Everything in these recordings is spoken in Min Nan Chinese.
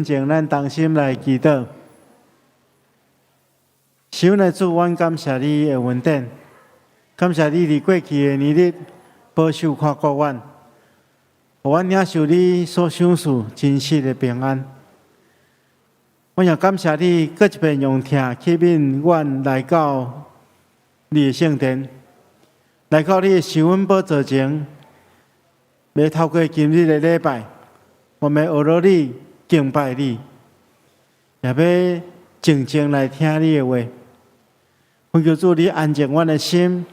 前，咱同心來祈禱。是阮的主，阮感謝你的恩典，感謝你佇過去的年日保守看顧阮，予阮領受你所賞賜真實的平安。阮也感謝你，閣一遍用疼吸引阮來到你的聖殿，來到你的施恩寶座前，欲透過今日的禮拜，我們學了你，敬拜你，也欲靜靜來聽你的話。懇求主，你安靜阮的心，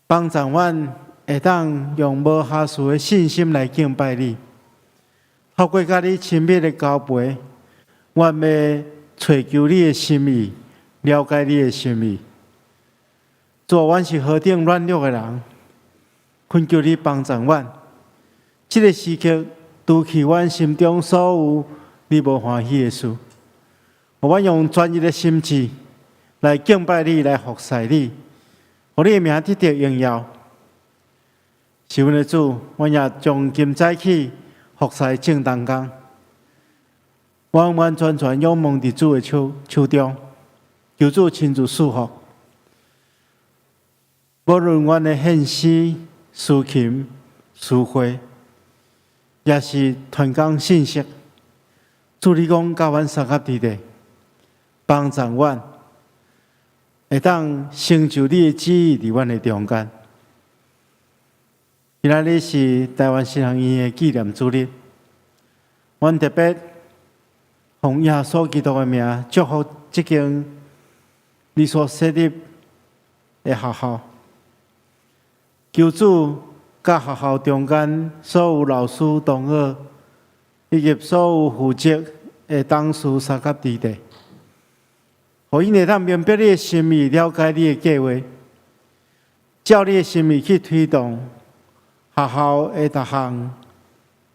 幫助阮會當用無瑕疵的信心來敬拜你。透過佮你親密的交陪，阮欲揣求你的心意，了解你的心意。主啊，阮是何等軟弱的人，懇求你幫助阮。這个時刻，除去阮心中所有你無歡喜的事，予阮用專一的心志來敬拜你，來服侍你，予你的名得著榮耀。是阮的主，阮也從今早起服侍眾同工，完完全全仰望佇主的手中，求主親自賜福。無論阮的獻詩、司琴、司會，抑是傳講信息，主你講佮阮相佮佇咧，幫助阮會當成就你的旨意佇阮的中間。今仔日是臺灣神學院的紀念主日，阮特別奉耶穌基督的名祝福這間你所設立的學校，求主佮學校中間所有老師、同學以及所有負責的董事相佮佇咧，予𪜶會當明白你的心意，了解你的計劃，照你的心意去推動學校的逐項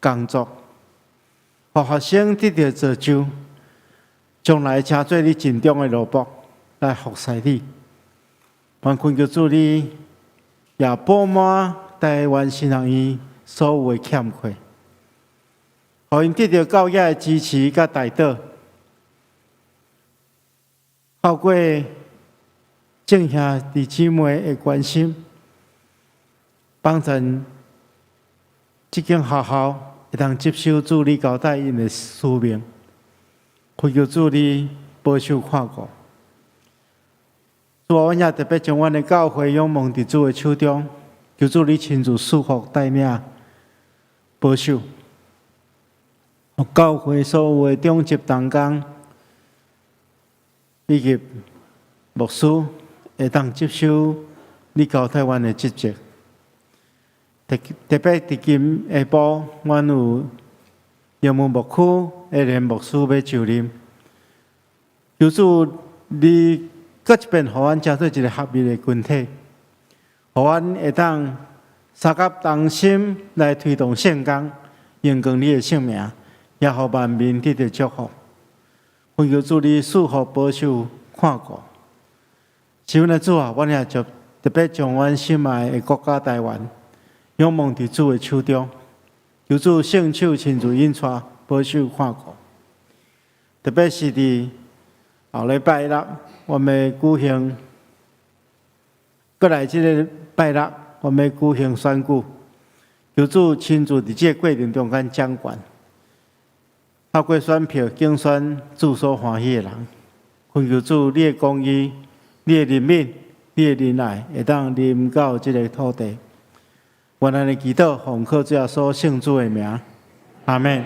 工作，予學生得著造就，將來成做你盡忠的奴僕來服侍你。願懇求主你也補滿臺灣神學院所有的欠缺，予𪜶得著教業的支持佮代禱，透過眾兄弟姊妹的關心，幫助這間學校會當接受主你交代𪜶的使命，懇求主你保守看顧。主啊，阮也特別將阮的教會仰望佇主的手中，求主你親自賜福帶領保守，予教會所有的長執同工以及牧師會當接受你交代阮的職責。特別佇今下晡，阮有英文牧區的連牧師欲就任，求主你閣一遍予阮成做一个合一的群體，予阮會當相佮同心來推動聖工，榮光你的聖名，也予萬民得著祝福。懇求主你賜福保守看顧。是阮的主啊，阮也就特別將阮心愛的國家臺灣仰望佇主的手中，求主聖手親自引帶保守看顧。特別是佇後禮拜六，我們舉行，閣來這个拜六，我們舉行選舉，求主親自佇這个過程中間掌權，透過選票競選主所歡喜的人，懇求主你的公義、你的憐憫、你的仁愛，會當臨到這个土地。願咱的祈禱，奉靠主耶穌聖子的名，阿們。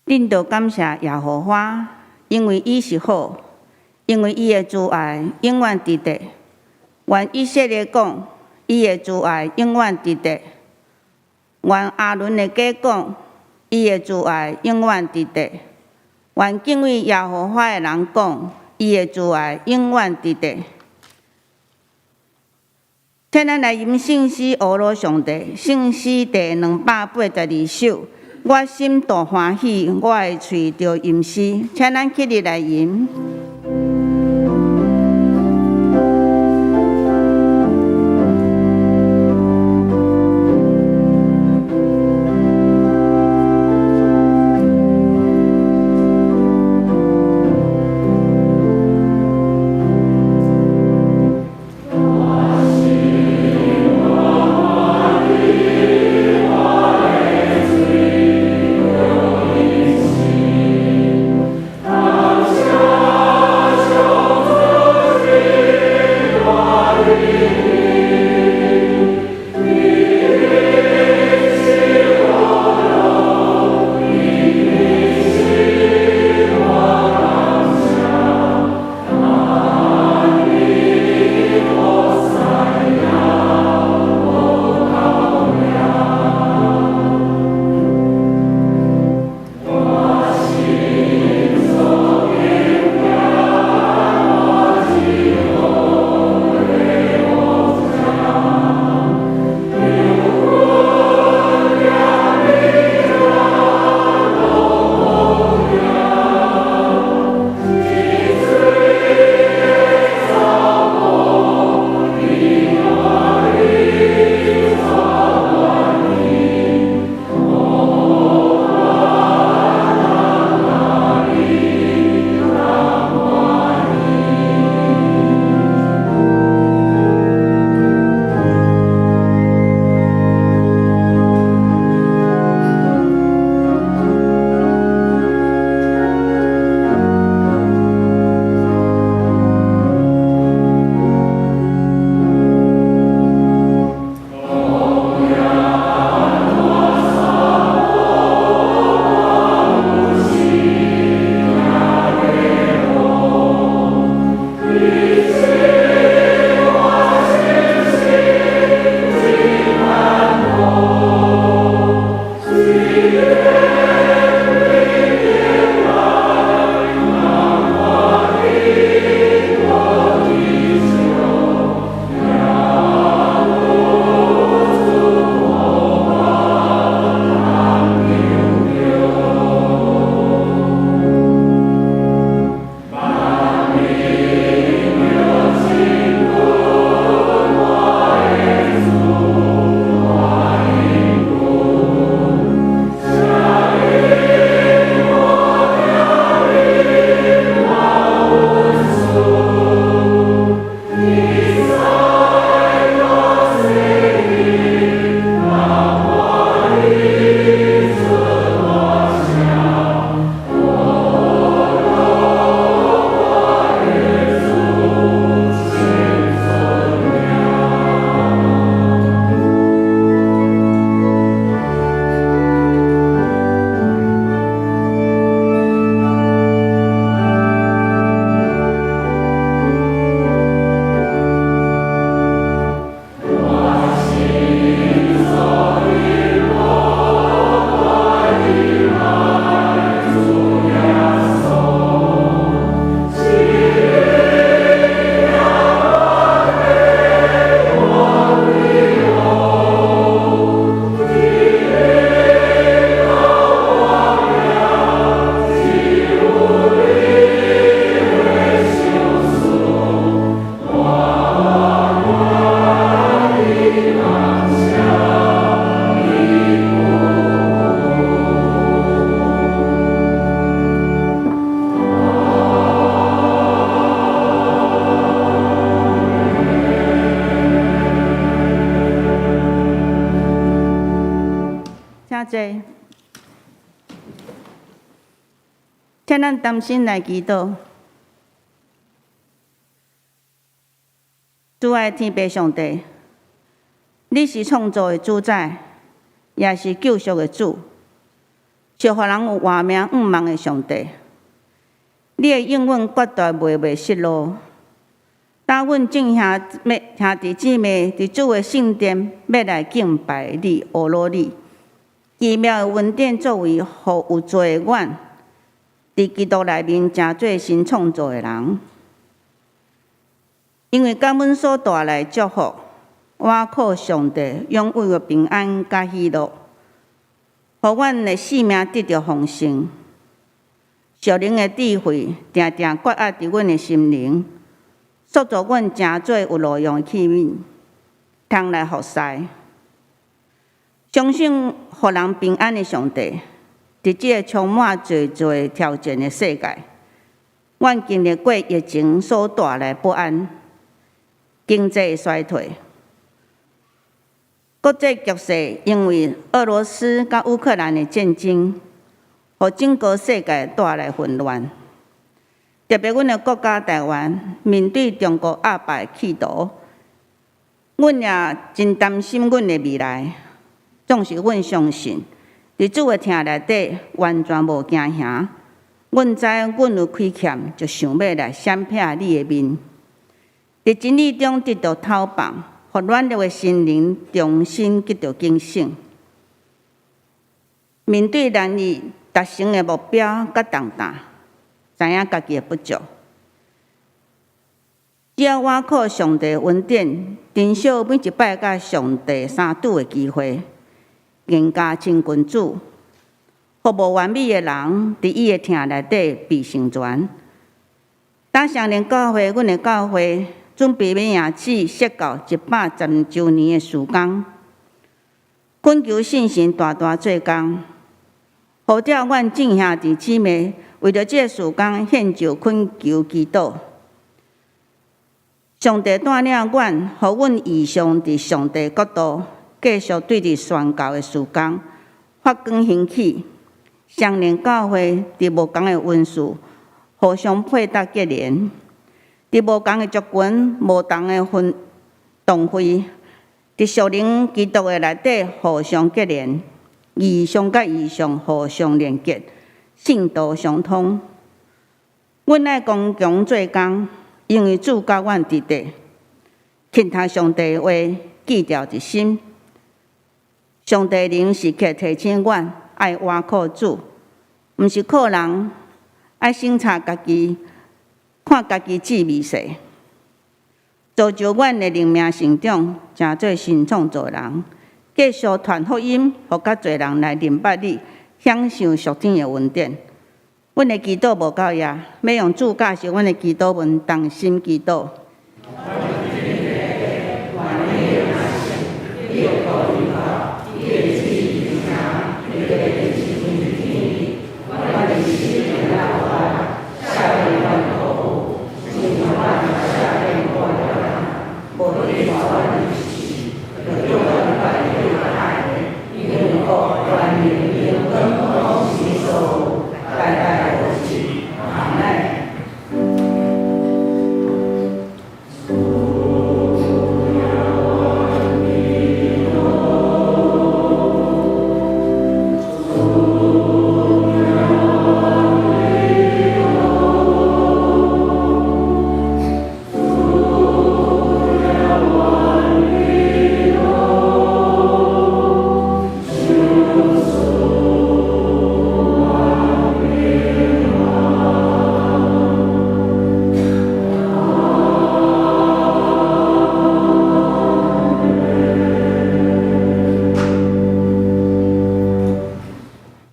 恁著感謝耶和華，因為伊是好，因為伊的慈愛永遠佇咧。願以色列講，伊的慈愛永遠佇咧。願亞倫的家講，伊的慈愛永遠佇咧。願敬畏耶和華的人講，伊的慈愛永遠佇咧。請咱來吟聖詩，呵咾上帝，聖詩第282首。我心大歡喜，我的喙著吟詩，請咱起立來吟。請坐。請咱同心來祈禱。主愛天父上帝，你是創造的主宰，也是救贖的主。是予人有活命向望的上帝。你的應允絕對袂失落。當阮眾兄妹兄弟姊妹佇主的聖殿，欲來敬拜你、阿羅你。奇妙的恩典作為，予有罪的阮，佇基督內面成做新創造的人。因為感恩所帶來祝福，倚靠上帝擁有的平安佮喜樂，予阮的性命得著豐盛。屬靈的智慧，定定割壓佇阮的心靈，塑造阮成做有路用的器皿，通來服侍。相信予人平安的上帝，佇這个充滿濟濟挑戰的世界，阮經歷過疫情所帶來不安、經濟衰退、國際局勢，因為俄羅斯佮烏克蘭的戰爭，予整個世界帶來混亂。特別阮的國家台灣，面對中國壓霸的企圖，阮也真擔心阮的未來。總是阮相信，佇主的疼內底完全無驚嚇。阮知阮有虧欠，就想欲來閃避你的面。佇真理中得著透放，予軟弱的心靈重新得著警醒。面對難以達成的目標佮重擔，知影家己的不足。只要倚靠上帝恩典，珍惜每一擺佮上帝相拄的機會，更加親近主，予無完美的人佇伊的疼內底被成全。當雙連教會，阮的教會準備欲迎接設教110週年的事工，懇求聖神大大做工，呼召阮眾兄弟姊妹為著這个事工獻上懇求祈禱。上帝帶領阮，予阮異象佇上帝國度，繼續對佇宣教的事工發光興起。雙連教會佇無仝的恩賜互相配搭結連，佇無仝的族群、無仝的分堂會，佇屬靈基督的內底互相結連，異象佮異象互相連結，信道相通。阮愛剛強做工，因為主佮阮佇底，懇求上帝話記牢佇心。上帝靈時刻提醒阮愛倚靠主，毋是靠人，愛省察家己，看家己志微細，造就阮的靈命成長，成做新創造人，繼續傳福音，予較濟人來認捌你，享受屬天的恩典。阮的祈禱無到遐，欲用主教授阮的祈禱文，同心祈禱。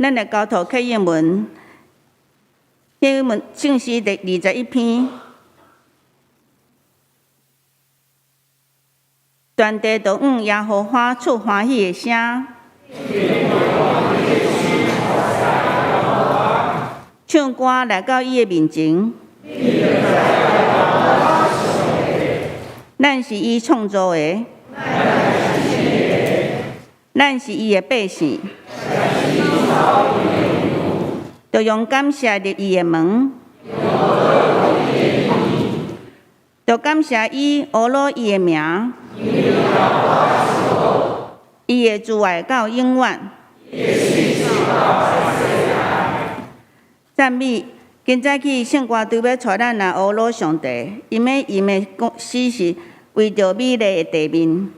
咱來交託啟應文，啟應文聖詩第21篇，全地都向耶和華出歡喜的聲，唱歌來到伊的面前。咱是伊創造的，咱是伊的百姓。著用感謝入伊的門，著感謝伊，阿羅伊的名，伊的慈愛到永遠。讚美。今早起聖歌隊欲帶咱來呵咾上帝，𪜶欲吟的詩是為著美麗的地面。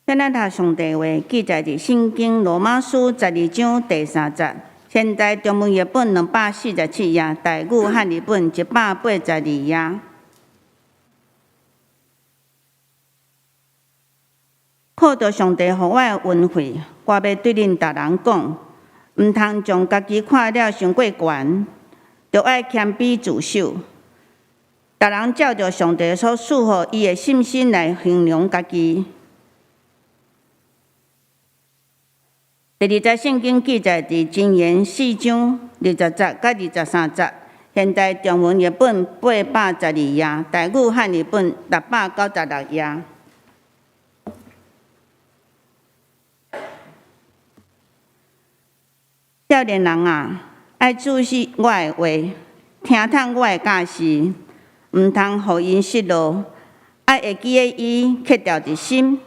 咱來讀上帝話，記載佇聖經羅馬書12章第3節，現代中文譯本247頁，台語漢譯本182頁。靠著上帝予我的恩惠，我欲對恁逐人講，毋通將家己看了傷過懸，著愛謙卑自守。逐人照著上帝所賜予伊的信心來衡量家己。第二節聖經記載佇箴言四章二十節佮二十三節，現代中文譯本812頁，台語漢譯本696頁。少年人啊，愛注意我的話，聽妥我的教示，毋通予𪜶失落。愛會記得伊，刻牢佇心，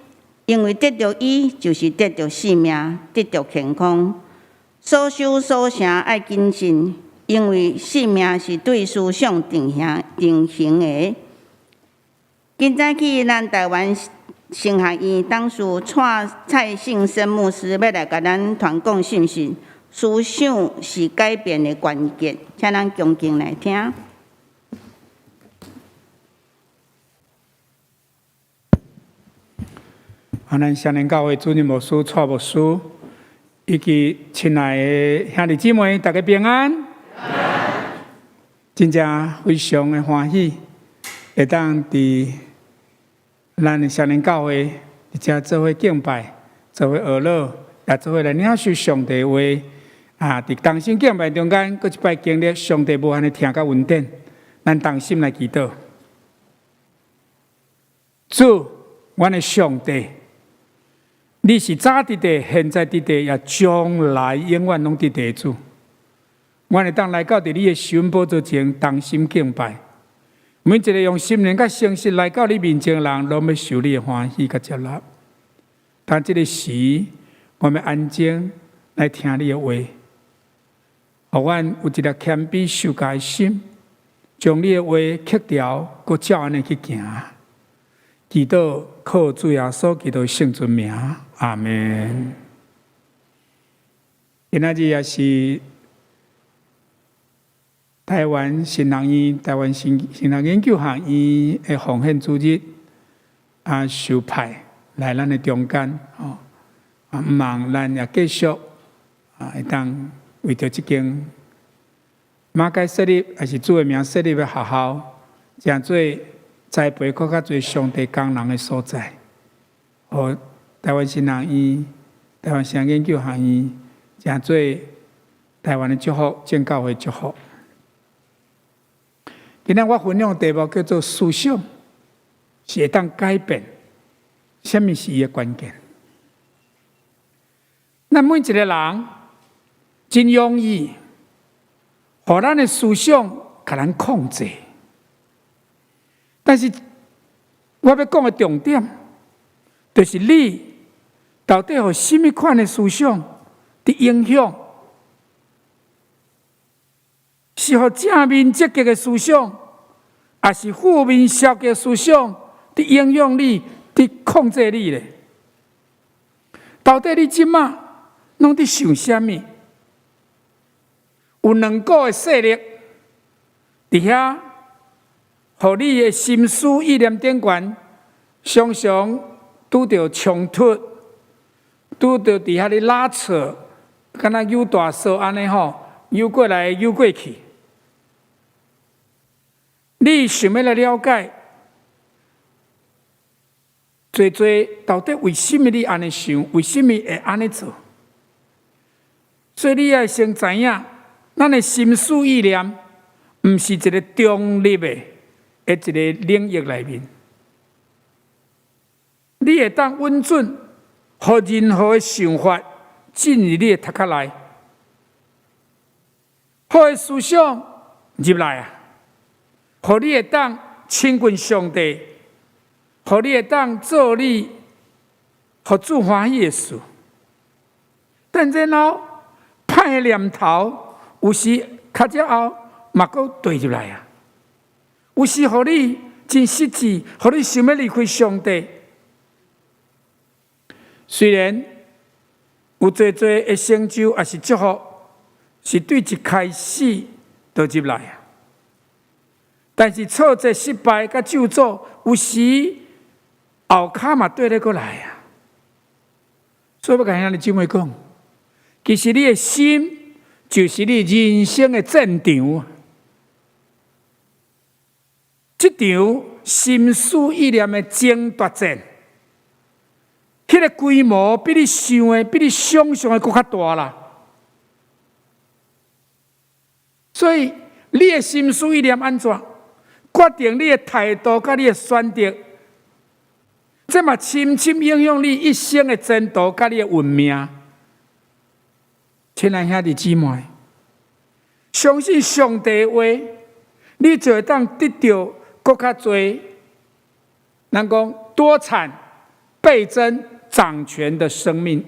因為得著伊就是得著性命，得著健康。所修所成愛謹慎，因為性命是對思想定行定型的。今早起，咱台灣神學院董事蔡蔡信生牧師欲來共咱傳講信息，思想是改變的關鍵，請咱恭敬來聽。啊，咱雙連教會主任牧師蔡牧師，以及親愛的兄弟姊妹，大家平安。真正非常的歡喜，會當佇咱的雙連教會，佇遮做伙敬拜，做伙學樂，也做伙來領受上帝話。啊，佇同心敬拜中間，閣一擺經歷上帝無限的疼佮恩典，咱同心來祈禱。主，阮的上帝，你是早佇地，現在佇地，也將來永遠攏佇地的主。阮會當來到佇你的施恩寶座前，同心敬拜。每一个用心靈佮誠實來到你面前的人，攏欲受你的歡喜佮接納。當這个時，我們安靜來聽你的話，予阮有一粒謙卑受教的心，將你的話刻牢，閣照按呢去行。祈禱靠主耶穌基督聖尊名，阿門。今仔日也是台灣神學院、台灣神神學研究學院的奉獻主日，啊，受派來咱的中間，吼，啊，毋望咱也繼續啊，會當為著這間馬偕設立，抑是主的名設立的學校，成做栽培閣較濟上帝工人的所在，予台灣神學院、台灣神學研究學院，成做台灣的祝福，正教會祝福。今仔我分享的題目叫做思想是會當改變，啥物是伊的關鍵？咱每一個人真容易，予咱的思想共咱控制。但是我欲講的重點，就是你到底予啥物款的思想佇影響？是予正面積極的思想，抑是負面消極思想佇影響你、佇控制你咧？到底你這馬攏佇想啥物？有兩股的勢力佇遐，予你的心思意念頂懸，常常拄著衝突，拄著佇遐咧拉扯，敢若扭大索按呢吼，扭過來扭過去。你想欲來了解，濟濟到底為啥物你按呢想？為啥物會按呢做？所以你愛先知影，咱的心思意念，毋是一个中立的，佇一个領域內面，你會當允准，予任何的想法進入你的頭殼內，好的思想入來啊，予你會當親近上帝，予你會當做你予主歡喜的事。但然後歹的念頭，有時較了後嘛閣綴入來啊。有時予你真失志，予你想欲離開上帝。雖然有濟濟的成就，抑是祝福，是對一開始就入來啊。但是挫折、失敗佮咒詛，有時後跤嘛綴咧閣來啊。所以欲共兄弟姊妹講，其實你的心就是你人生的戰場。這場心思意念的爭奪戰，彼彼个規模比你想的、比你想像的閣較大啦。所以你的心思意念按怎，決定你的態度佮你的選擇，這嘛深深影響你一生的前途佮你的運命。親愛兄弟姊妹，相信上帝話，你就會當得著閣較濟，咱講多產倍增掌權的生命，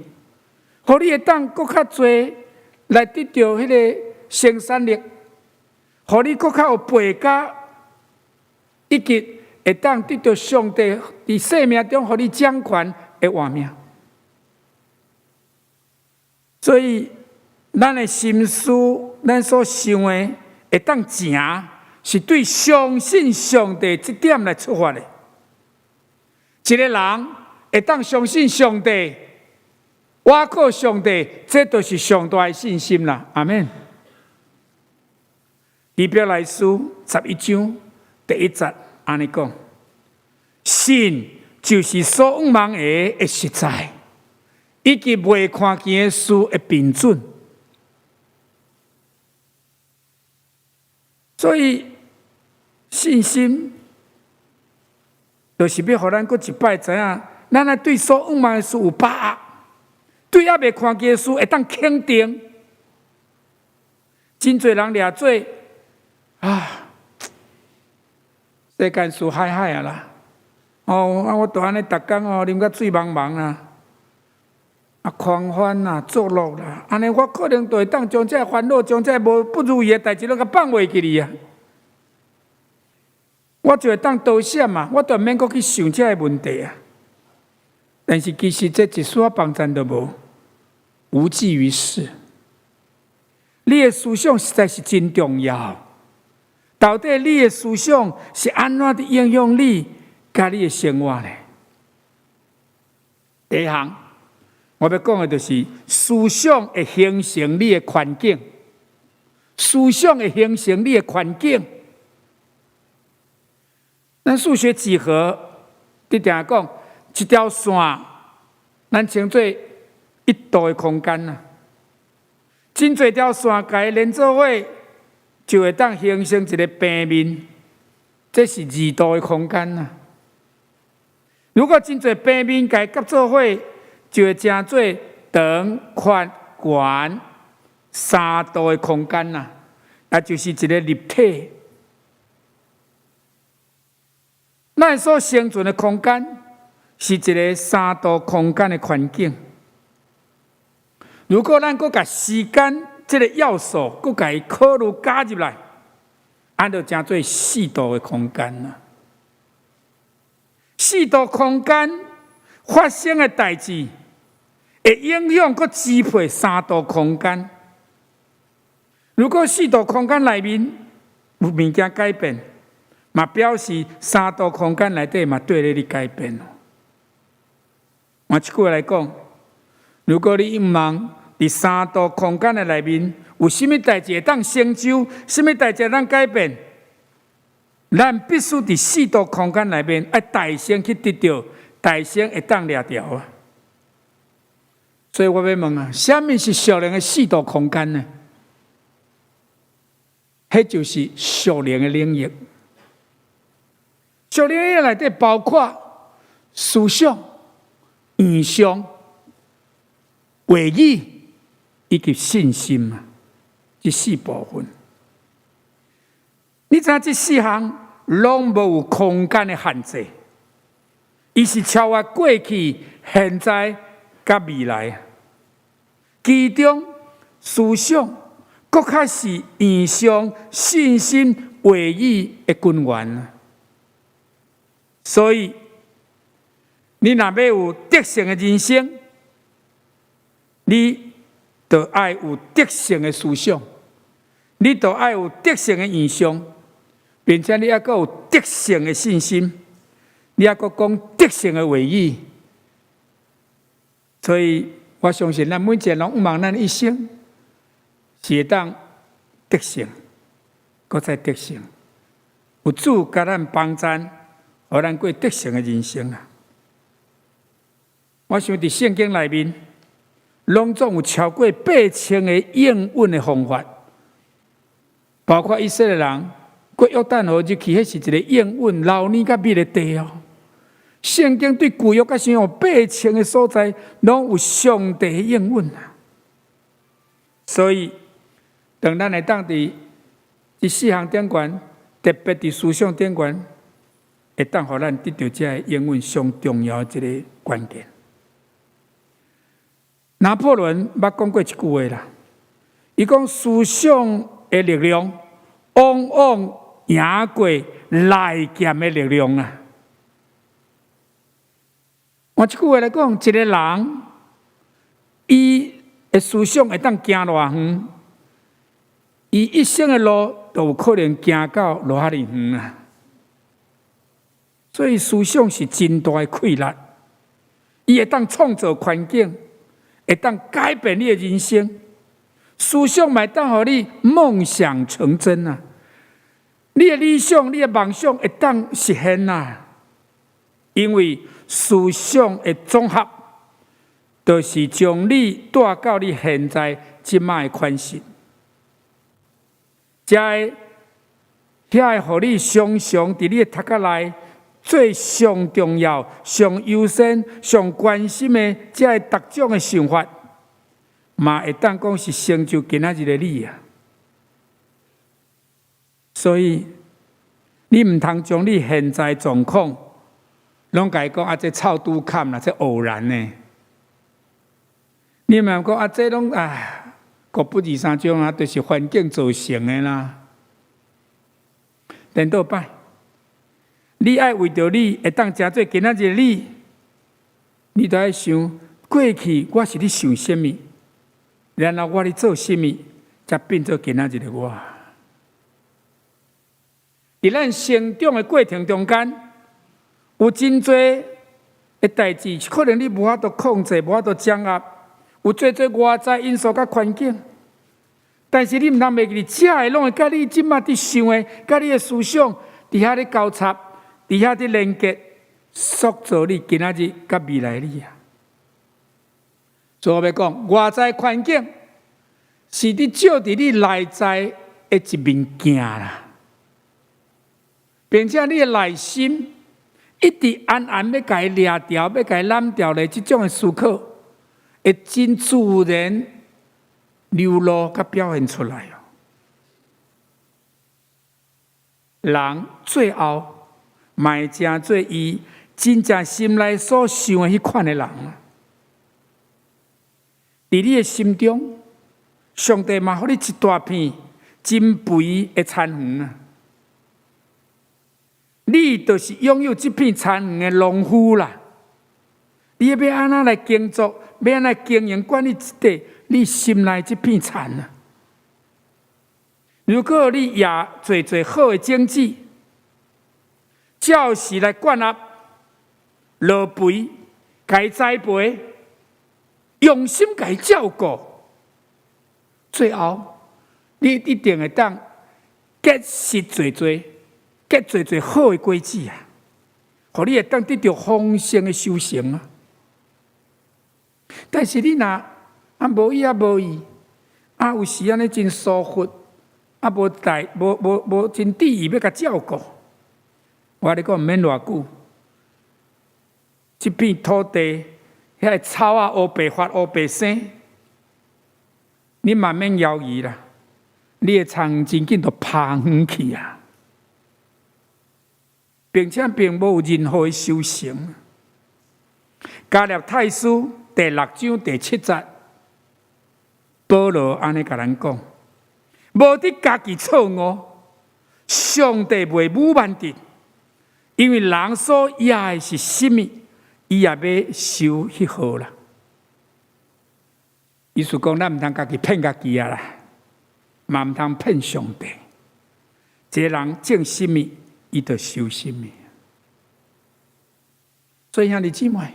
予你會當閣較濟來得著彼个生產力，予你閣較有倍加，以及會當得著上帝佇生命中予你掌權的活命。所以，咱的心思，咱所想的，會當成，是對相信上帝這點來出發的。一个人會當相信上帝，倚靠上帝，這就是上大的信心啦。阿們。希伯來書11章第1節按呢講：信就是所向望的的實在，以及未看見的事的憑準。所以信心就是欲予咱閣一擺知影，咱愛對所向望的事有把握，對猶未看見的事會當肯定。真濟人掠做啊，世間事海海啊啦，哦，啊，我就按呢逐工哦，啉甲醉茫茫啦，啊，狂歡啦，作樂啦，按呢我可能就會當將這煩惱、將這無不如意的代誌攏共放袂記哩啊。我就會當逃閃嘛，我就毋免閣去想這个問題啊。但是其實這一絲仔幫贊都無，無濟於事。你的思想實在是真重要。到底你的思想是按怎佇影響你佮你的生活呢？第一項，我欲講的就是思想會形成你的環境，思想會形成你的環境。咱數學幾何，佇定講一條線，咱稱做一度的空間啊。真濟條線共伊連做伙，就會當形成一个平面，這是二度的空間啊。如果真濟平面共伊夾做伙，就會成做長、寬、懸三度的空間啊，也就是一个立體。咱所生存的空間是一个三度空間的環境。如果咱閣共時間這个要素閣共伊考慮加入來，按就成做四度的空間啦。四度空間發生的代誌，會影響閣支配三度空間。如果四度空間內面有物件改變，嘛表示三度空間內底嘛綴咧咧改變。換一句話來講，如果你向望佇三度空間的內面有啥物代誌會當成就，啥物代誌會當改變，咱必須佇四度空間內面愛代先去得著，代先會當掠著啊。所以我欲問啊，啥物是屬靈的四度空間呢？彼就是屬靈的領域。屬靈領域內底包括思想、異象、話語以及信心啊，這四部分。你知影這四項攏無有空間的限制，伊是超越過去、現在、佮未來。其中思想閣較是異象、信心、話語的根源。所以，你若欲有得勝的人生，你就愛有得勝的思想，你就愛有得勝的異象，並且你猶閣有得勝的信心，你猶閣講得勝的話語。所以我相信，咱每一个人向望咱一生是會當得勝，閣再得勝。有主共咱幫贊，予咱過得勝的人生啊！我想佇聖經內面，攏總有超過8000個應允的方法，包括以色列人過約旦河入去，彼是一个應允流奶佮蜜的地哦。聖經對舊約佮新約八千个所在，攏有上帝的應允啊。所以，當咱會當佇這四項頂懸，特別佇思想頂懸，會當予咱得著這个應允上重要的一个關鍵。拿破崙捌講過一句話啦，伊講思想的力量往往贏過利劍的力量啊。換一句話來講，一个人伊的思想會當行偌遠，伊一生的路都有可能行到偌爾遠啊。所以思想是真大的氣力，伊會當創造環境，會當改變你的人生。思想嘛會當予你夢想成真啊！你的理想、你的夢想會當實現啊！因為思想的總和，就是將你帶到你現在這擺的款式，才會遐會予你常常佇你的頭殼內最上重要、上優先、上關心的這个逐種的想法，嘛會當講是成就今仔日的你啊！所以，你毋通將你現在狀況攏共伊講啊，這臭拄坎啦，這偶然的。你毋通講啊，這攏啊，國不二三種啊，就是環境造成的啦。顛倒擺，你愛為著你會當成做今仔日的你，你著愛想過去我是咧想啥物，然後我咧做啥物，才變做今仔日的我。佇咱成長的過程中間，有真濟的代誌，可能你無法度控制，無法度掌握，有濟濟外在因素佮環境。但是你毋通袂記，這个攏會佮你這馬佇想的，佮你的思想佇遐咧交叉，佇遐咧連結，塑造你今仔日佮未來你啊。所以我欲講，外在環境是佇照佇你內在的一面鏡啦，並且你的內心一直暗暗欲共伊掠牢，欲共伊攬牢的這種的思考，會真自然流露佮表現出來哦。人最後嘛會成做伊真正心內所想的彼款的人啊。佇你的心中，上帝嘛予你一大片真肥的田園啊！你就是擁有這片田園的農夫啦。你欲按怎來耕作，欲按怎經營管理這塊你心內這片田啊？如果你也濟濟好的種子，照時來灌納、落肥、共伊栽培，用心共伊照顧，最後你一定會當結實濟濟，結濟濟好的果子啊！予你會當得著豐盛的收成啊！但是你若啊無意啊無意，啊有時按呢真疏忽，啊無在無無無真注意欲共照顧，我共你講毋免偌久，這片土地遐个草仔烏白發烏白生，你嘛免猶豫啦，你的田真緊就拋遠去啊，並且並無任何的收成。加勒泰書第六章第七節，保羅按呢共咱講：無佇家己錯誤，上帝袂侮慢佇，因為人所野的是啥物，伊也欲收彼號啦。意思講，咱毋通家己騙家己啊啦，嘛毋通騙上帝。一个人種啥物，伊就收啥物。所以兄弟姊妹，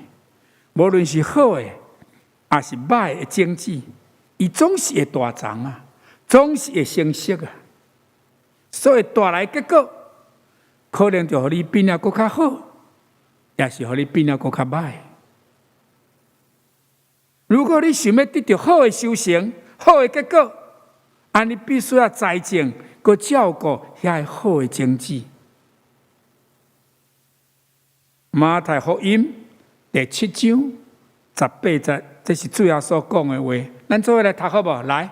無論是好的，抑是歹的種子，伊總是會大叢啊，總是會成熟啊。所以帶來結果，可能就予你變得閣較好，抑是予你變得閣較歹。如果你想欲得著好的收成、好的結果，按呢必須愛栽種，閣照顧遐个好的種子。馬太福音第七章十八節，這是主耶穌講的話。咱做伙來讀好無？來，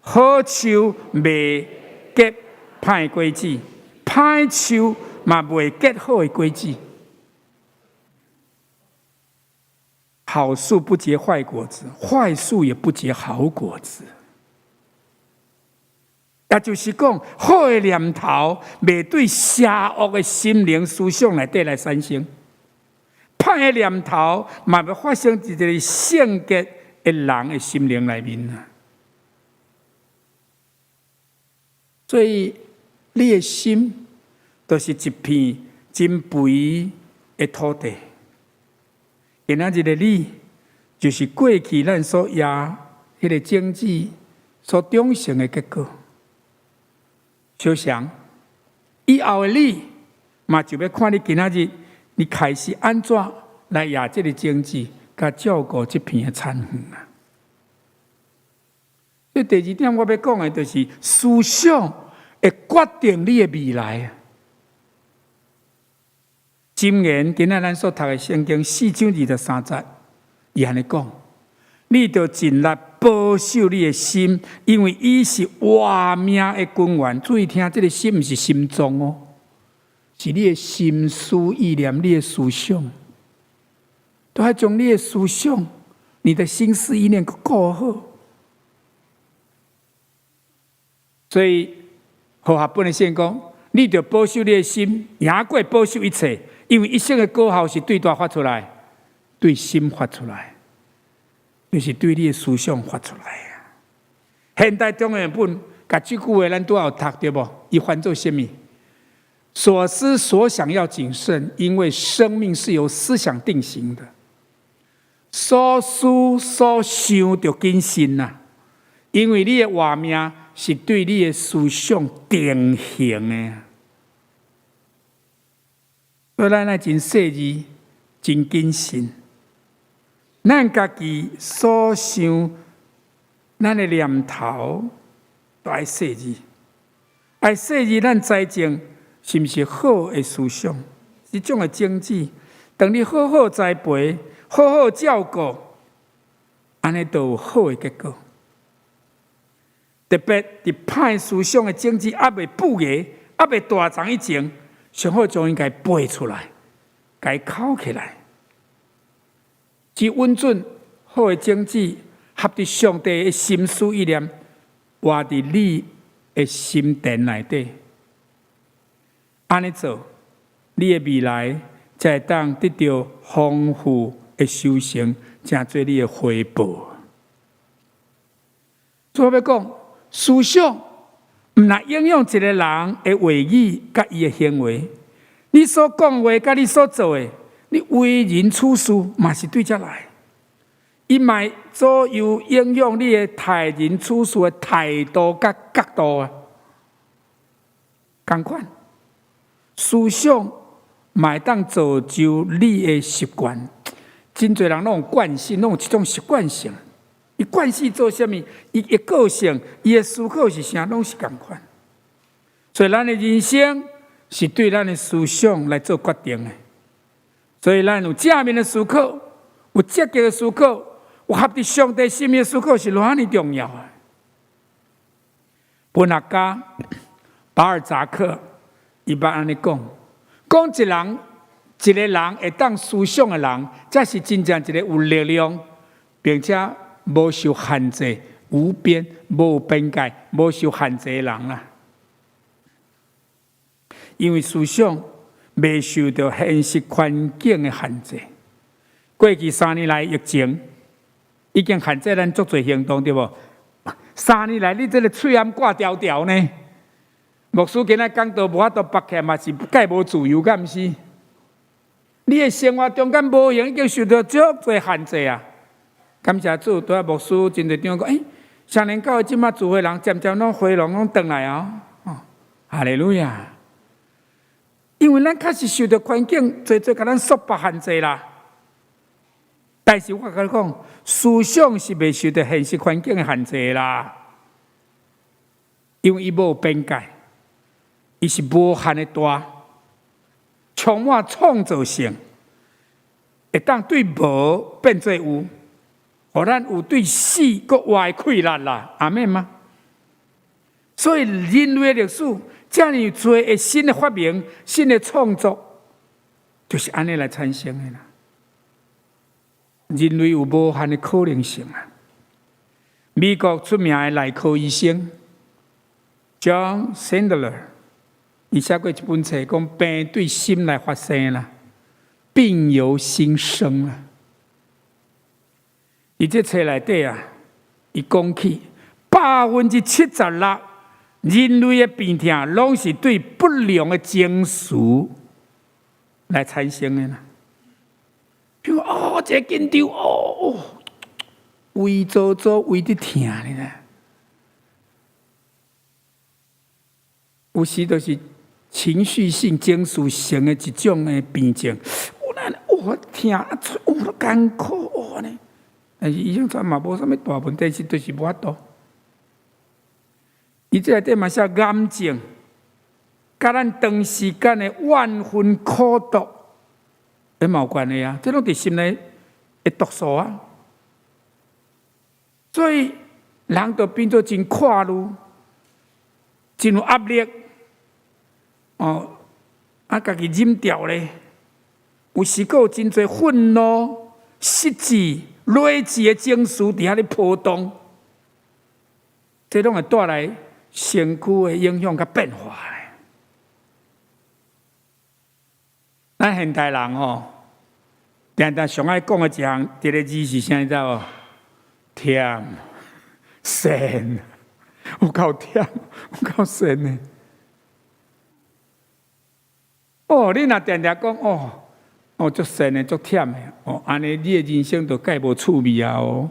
好樹袂結歹果子，歹樹嘛袂結好的果子。好樹不結壞果子，壞樹也不結好果子。也就是講，好的念頭袂對邪惡的心靈思想內底來產生，歹的念頭嘛袂發生佇一個聖潔的人的心靈內面啊。所以，你的心就是一片真肥的土地。今仔日的你，就是過去咱所掖彼个種子所長成的結果。小想，以後的你，嘛就欲看你今仔日，你開始按怎來掖這个種子，佮照顧這片的田園啊。這第二點我欲講的，就是思想會決定你的未來。箴言今仔咱所讀的聖經四章二十三節，伊按呢講：你著盡力保守你的心，因為伊是活命的根源。注意聽，這个心毋是心臟哦，是你的心思意念、你的思想，都愛將你的思想、你的心思意念顧好。所以，和合本的聖講，你著保守你的心，贏過保守一切。因為一生的果效是對佗發出來，對心發出來，就是對你的思想發出來啊。現代中文本，共這句話咱拄仔有讀著無？伊翻做啥物？所思所想要謹慎，因為生命是由思想定型的。所思所想著謹慎啊，因為你的活命是對你的思想定型的。所以咱愛真細膩、真謹慎。咱家己所想、咱的念頭都愛細膩，愛細膩。咱栽種是毋是好的思想？這種的種子，當你好好栽培、好好照顧，按呢就有好的結果。特別佇歹思想的種子猶未布芽、猶未大長以前，上好將伊共拔出來，共伊摳起來，只穩準好的種子，合佇上帝的心思意念，活佇你的心田內底。按呢做，你的未來才會當得著豐富的收成，成做你的回報。所以欲講，思想毋但影響一個人的話語佮伊的行為，你所講話佮你所做的，你為人處事嘛是對遮來。伊嘛會左右影響你的待人處事的態度佮角度啊。仝款，思想嘛會當造就你的習慣。真濟人攏有慣性，攏有這種習慣性。伊慣勢做啥物，伊的個性，伊的思考是啥，攏是仝款。所以，咱的人生是對咱的思想來做決定的。所以，咱有正面的思考，有積極的思考，有合佇上帝心意的思考，是偌爾重要的。文學家巴爾扎克伊捌按呢講，講一人一个人會當思想的人，才是真正一个有力量，並且無受限制、無邊、無邊界、無受限制的人啦。因為思想袂受著現實環境的限制。過去三年來疫情已經限制咱足濟行動，對無？三年來你這个喙罨掛牢牢呢？牧師今仔講道無法度縛起來，嘛是蓋無自由，敢毋是？你的生活中間無形已經受著足濟限制啊！感謝主，拄仔牧師真濟長講，欸，雙連教會這馬聚會人漸漸攏回籠攏轉來啊！哦，哈利路亞！因為咱確實受著環境濟濟共咱束縛限制啦。但是我共你講，思想是袂受著現實環境的限制啦，因為伊無邊界，伊是無限的大，充滿創造性，會當對無變做有，予咱有對死閣活的氣力啦，阿們嗎？所以人類的歷史，遮爾濟的新的發明、新的創作，就是按呢來產生的啦。人類有無限的可能性啊！美國出名的內科醫生 John Sandler，伊寫過一本冊，講病對心內發生啦，病由心生啊。佇這冊內底啊，伊講起76%人類的病痛，攏是對不良的情緒來產生的啦。比如哦，這個緊張哦，胃做做胃佇疼呢。有時就是情緒性、情緒性的一種的病症。有咱哦疼啊，哦艱苦哦呢。但是醫生說嘛無啥物大問題，是就是無法度。伊這內底嘛寫癌症，佮咱長時間的怨恨苦毒，彼嘛有關係啊！這攏佇心內的毒素啊。所以人就變做真闊慮，真有壓力，哦，啊，家己忍著咧，有時閣有真濟憤怒、失志、累積的情緒佇遐咧波動，這攏會帶來身軀的影響佮變化。咱現代人吼，定定上愛講的一項，一個字是啥？你知無？忝、呻，有夠忝，有夠呻的。哦，你若定定講哦，哦，足呻的，足忝的，哦，按呢你的人生就蓋無趣味啊！哦，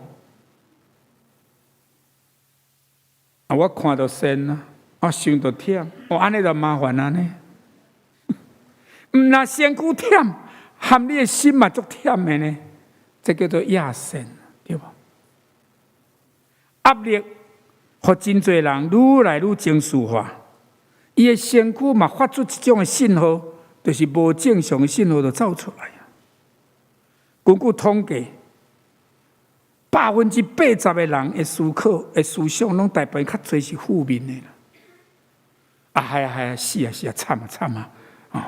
啊，我看著呻啊，我想著忝，哦，按呢就麻煩啊呢。毋若身軀忝，含你的心嘛足忝的呢，這叫做亞呻，對無？壓力，予真濟人愈來愈情緒化，伊的身軀嘛發出一種的信號，就是無正常的信號就走出來。根據統計，80%的人的思考、的思想，攏大部分較濟是負面的啦。啊，係啊係啊，死啊死啊，慘啊慘啊！哦，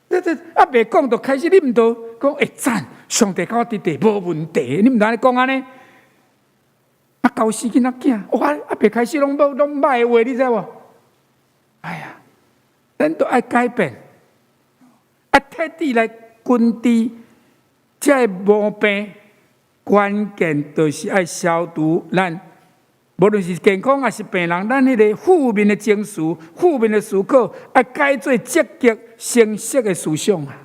這這啊，袂講就開始，你毋著講會讚，上帝佮我佇佇無問題，你毋通按呢講按呢。啊，搞死囡仔囝，哇！啊，袂開始攏無攏歹的話，你知無？哎呀，咱都愛改變，啊，徹底來根治這個毛病，關鍵就是愛消除咱，無論是健康抑是病人，咱彼個負面的情緒、負面的思考，愛改做積極、誠實的思想啊！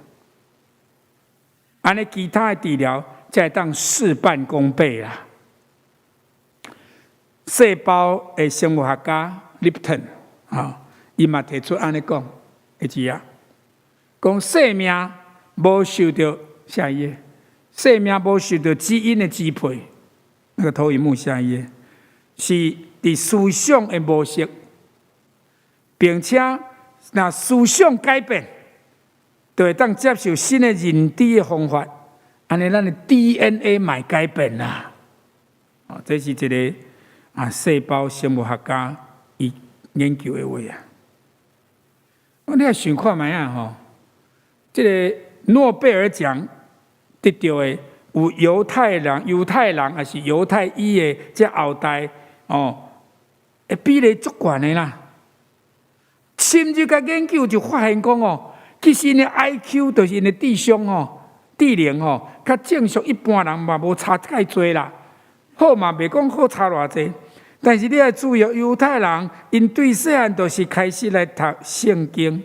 按呢，其他的治療才會當事半功倍啦。細胞的生物學家 Lipton 啊，伊嘛提出按呢講，會記啊，講生命無受著下一頁，生命無受著基因的支配，那個投影幕下一頁是佇思想的模式，並且若思想改變，就會當接受新的認知的方法，按呢咱的 DNA 嘛會改變啦。哦，這是一個啊，細胞生物學家伊研究的話啊。你來想看覓啊？吼，這個諾貝爾獎得著的有猶太人、猶太人抑是猶太裔的這後代哦，會比例足懸的啦。深入共研究就發現講哦，其實𪜶的 IQ 就是𪜶的智商吼、智能吼，較正常一般人嘛無差介濟啦。好嘛，袂講好差偌濟，但是你愛注意，猶太人𪜶對細漢就是開始來讀聖經。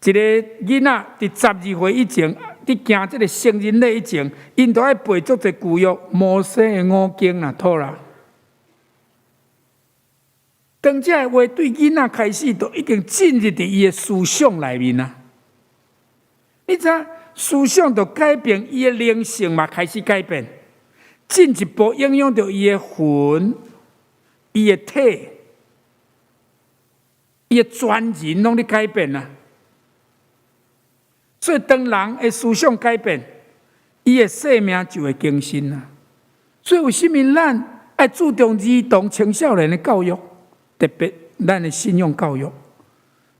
一個囡仔佇12歲以前，佇行這個成人禮以前，𪜶都愛背足濟舊約摩西的五經啦，妥啦。當這个話對囡仔開始，就已經進入佇伊的思想內面啦。你知影？思想就改變，伊的靈性嘛開始改變，進一步影響著伊的魂、伊的體、伊的全人攏咧改變啊。所以當人的思想改變，伊的生命就會更新啊。所以為啥物咱愛注重兒童青少年的教育，特別咱的信仰教育？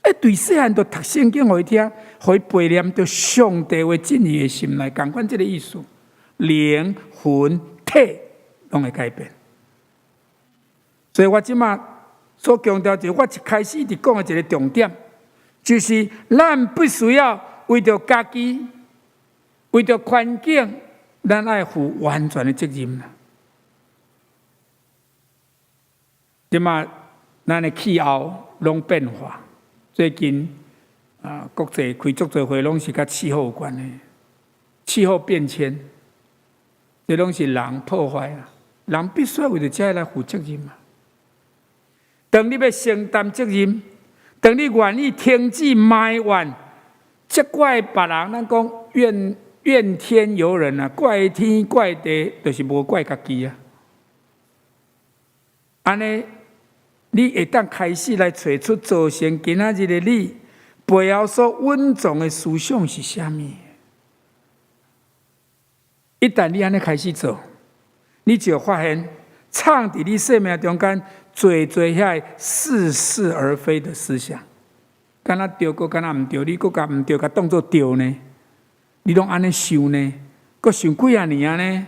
愛對細漢就讀聖經予伊聽，予伊背念著上帝話進伊的心內，仝款這个意思，靈魂體攏會改變。所以我這馬所強調就是我一開始佇講的一个重點，就是咱必須要為著家己、為著環境，咱愛負完全的責任啦。這馬咱的氣候攏變化。最近啊，國際開足濟會，攏是佮氣候有關的，氣候變遷，這攏是人破壞啊！人必須為著這來負責任啊！當你欲承擔責任，當你願意停止埋怨、責怪別人，咱講怨怨天尤人啊，怪天怪地，就是無怪家己啊！按呢，你會當開始來揣出造成今仔日的你背後所隱藏的思想是啥物？一旦你按呢開始做，你就發現藏佇你生命中間濟濟遐似是而非的思想，敢若對，閣敢若毋對，你閣共毋對，共當做對呢？你攏按呢想呢？閣想幾仔年仔呢？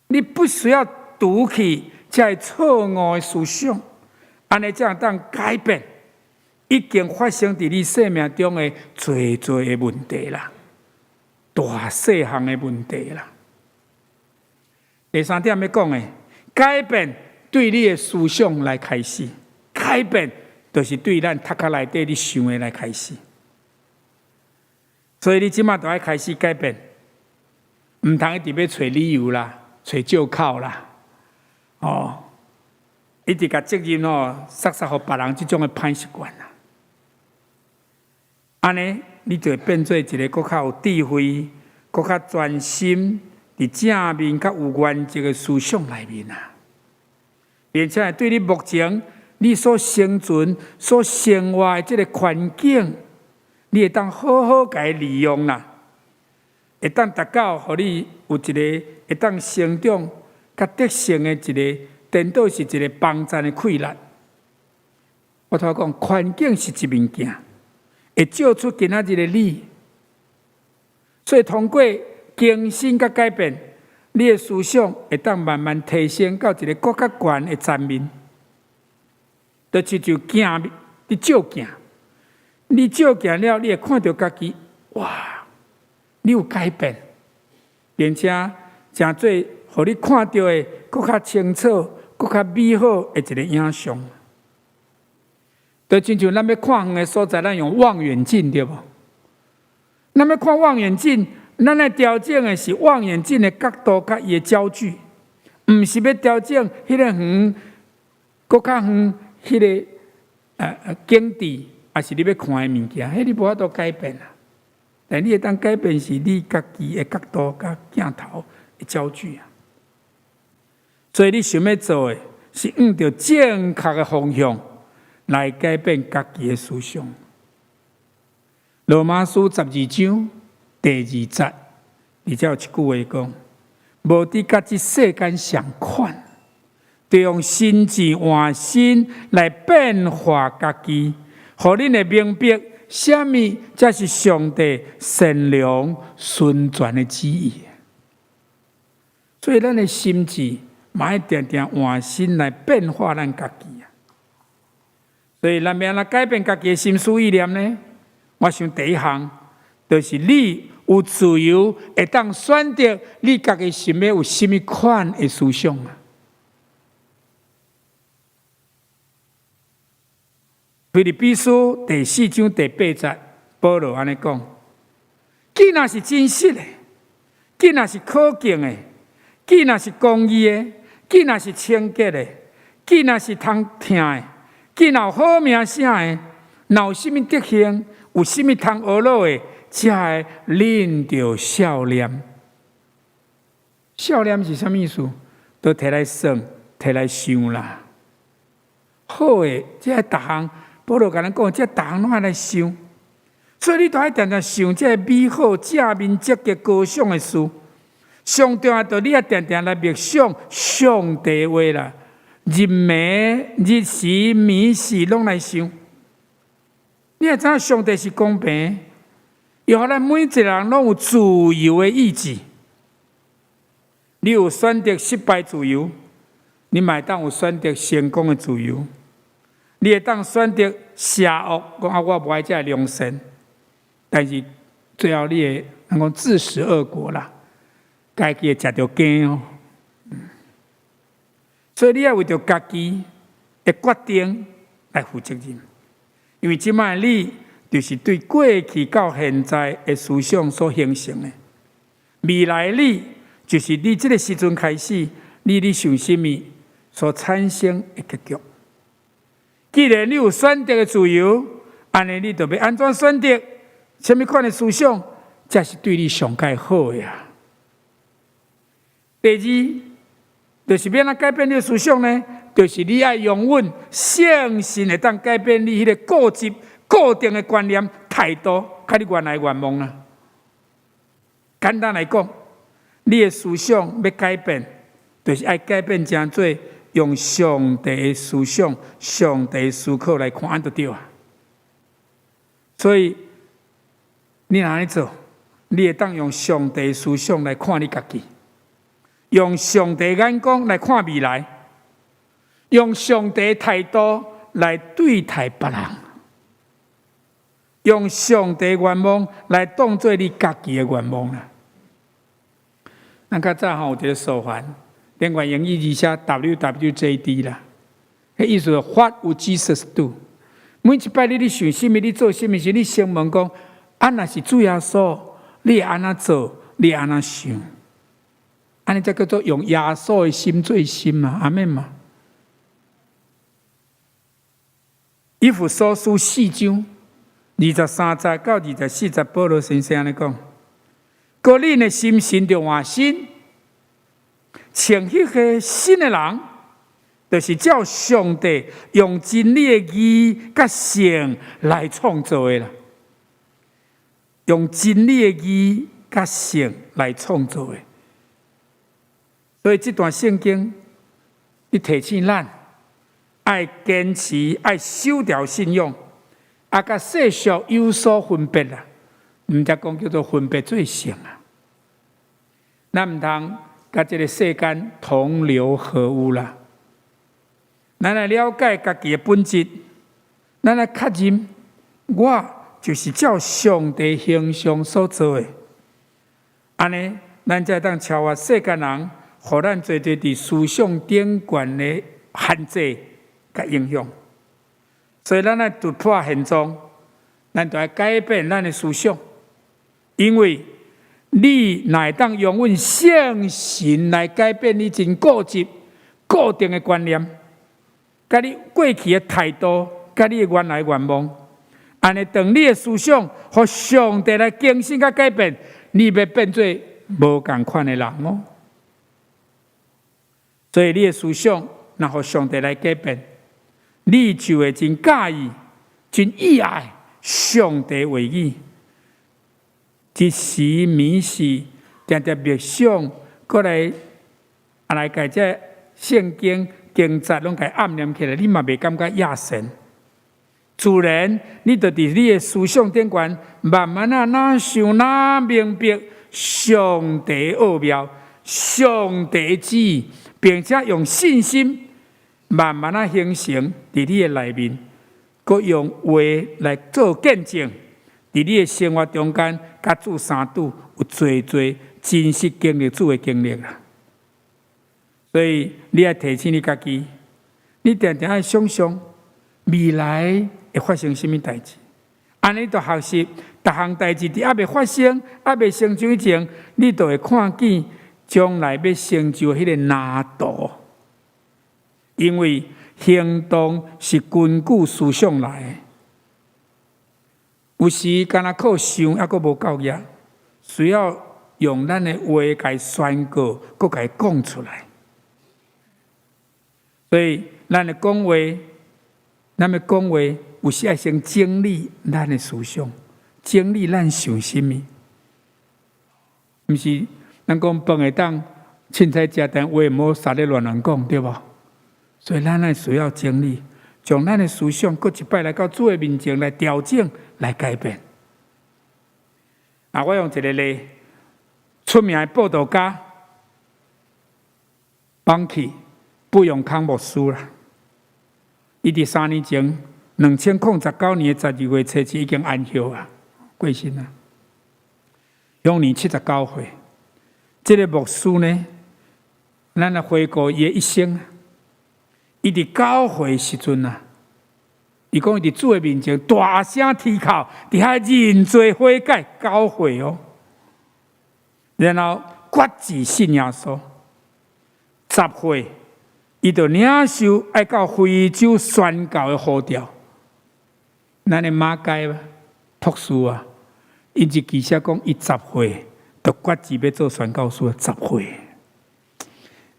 你不需要除去這个錯誤的思想，按呢才會當改變已經發生佇你生命中的濟濟的問題啦，大細項的問題啦。第三點欲講的，改變對你的思想來開始，改變就是對咱頭殼內底你想的來開始。所以你這馬就愛開始改變，毋通一直欲揣理由啦，揣借口啦。哦，一直共責任哦，塞塞予別人這種的歹習慣啦。按呢，你就會變做一个閣較有智慧、閣較專心佇正面、較有原則的思想內面啊。並且對你目前你所生存、所生活的這个環境，你會當好好共伊利用啦，會當達到予你有一个會當成長、佮得勝的一个，顛倒是一个幫贊的氣力。我頭講，環境是一面鏡，會照出今仔日的你。所以通過更新佮改變，你的思想會當慢慢提升到一个閣較懸的層面。就親像鏡，你照鏡，你照鏡了，你會看著家己，哇，你有改變，並且誠濟，予你看著的閣較清楚、閣較美好的一个影像。就親像咱欲看遠的所在，咱用望遠鏡對無？咱欲看望遠鏡，咱愛調整的是望遠鏡的角度佮伊的焦距，毋是欲調整彼个遠、閣較遠彼个景致，抑是你欲看的物件，彼你無法度改變啊。但你會當改變是你家己的角度佮鏡頭的焦距啊。所以你想欲做的是向著正確的方向來改變家己的思想。羅馬書12章第二節，而且有一句話講：無得佮這世間相款，著用心智換新來變化家己，予恁會明白啥物才是上帝善良純全的旨意。所以，咱的心智嘛愛定定換新來變化咱家己啊。所以，咱欲按怎改變家己的心思意念呢？我想第一項就是你有自由，會當選擇你家己想欲有啥物款的思想啊。腓立比書第四章第八節，保羅按呢講：既若是真實的，既若是可敬的，既若是公義的，既若是清潔的，既若是通疼的，既若有好名聲的，若有啥物德行，有啥物通學落的，才會恁著數念。數念是啥物意思？都提來算，提來想啦。好的，這逐項，保羅共咱講，這逐項攏愛來想。所以你都愛定定想這个美好、正面、積極、高尚的事。上重要，就你愛定定來默想上帝話啦。日暝、日時、暝時，攏來想。你會知影上帝是公平，伊予咱每一個人攏有自由的意志。你有選擇失敗自由，你嘛會當有選擇成功的自由。你會當選擇邪惡，講啊，我無愛這良善，但是最後你會人講自食惡果啦，家己會食著羹哦。所以你愛為著家己的決定來負責任，因為這擺你就是對過去到現在的思想所形成的，未來你就是你這个時陣開始，你咧想啥物所產生的結局。既然你有選擇的自由，按呢你就欲按怎選擇？啥物款的思想，才是對你上蓋好的啊？第二，就是欲按怎改變你的思想呢？就是你愛容允聖神會當改變你彼个固執、固定的觀念、態度，佮你原來願望啊。簡單來講，你的思想欲改變，就是愛改變成做用上帝的思想、上帝的思考來看，就對啊。所以你若按呢做，你會當用上帝的思想來看你家己，用上帝眼光來看未來，用上帝態度來對待別人，用上帝願望來當做你家己的願望啦。咱較早吼有一个手環，頂懸英語字寫 WWJD 啦，彼意思 What would Jesus do？每一擺你咧想啥物，你做啥物時，你先問講：啊，若是主耶穌，你會按怎做？你會按怎想？按呢才叫做用耶穌的心做心嘛，阿們嘛。以弗所書四章23節到24節，保羅先生按呢講：閣恁的心神著換新，穿彼个新的人，就是照上帝用真理的義佮聖來創造的啦。用真理的義佮聖來創造的。所以這段聖經，伊提醒咱愛堅持，愛守牢信仰，啊，佮世俗有所分別啦。毋才講叫做分別做聖啊。咱毋通佮這个世間同流合污啦。咱來了解家己的本質，咱來確認，我就是照上帝形象所造的。按呢，咱才會當超越世間人，予咱濟濟佇思想頂懸的限制佮影響。所以，咱愛突破現狀，咱就愛改變咱的思想，因為你若會當容允聖神來改變你真固執、固定的觀念，佮你過去的態度，佮你的原來願望，按呢，當你的思想予上帝來更新佮改變，你欲變做無仝款的人哦。所以你的思想若予上帝來改變，你就會真佮意、真喜愛上帝話語。日時暝時，定定默想，閣來啊來共這聖經經節攏共暗念起來，你嘛袂感覺厭神。自然，你就佇你的思想頂懸，慢慢仔愈想愈明白上帝奧妙、上帝旨意，並且用信心慢慢仔形成佇你的內面，閣用話來做見證，佇你的生活中間，佮主相拄有濟濟真實經歷主的經歷啦。所以你愛提醒你家己，你定定愛想像未來會發生啥物代誌，按呢就學習，逐項代誌佇猶未發生、猶未成就以前，你就會看見將來欲成就彼个藍圖。因為行動是根據思想來的。有時敢若靠想，猶閣無夠額，需要用咱的話共宣告，閣共講出來。所以，咱的講話，咱的講話，有時愛先整理咱的思想，整理咱想啥物。毋是咱講飯會當凊彩食，但話毋好啥咧亂亂講，對無？所以咱愛需要整理，將咱的思想閣一擺來到主的面前來調整、來改變。啊，我用一個例，出名的佈道家，邦奇布永康牧師啦，伊佇3年前，2019年12月初7已經安息啊，過身啊，享年79歲。這個牧師呢，咱來回顧伊的一生。伊佇教會時陣啊，伊講伊佇主的面前大聲啼哭，佇遐認罪悔改，教會哦。然後決志信耶穌，10歲，伊就領受愛到非洲宣教的呼召。咱的馬偕博士啊，伊日記寫講，伊十歲就決志欲做宣教師，十歲。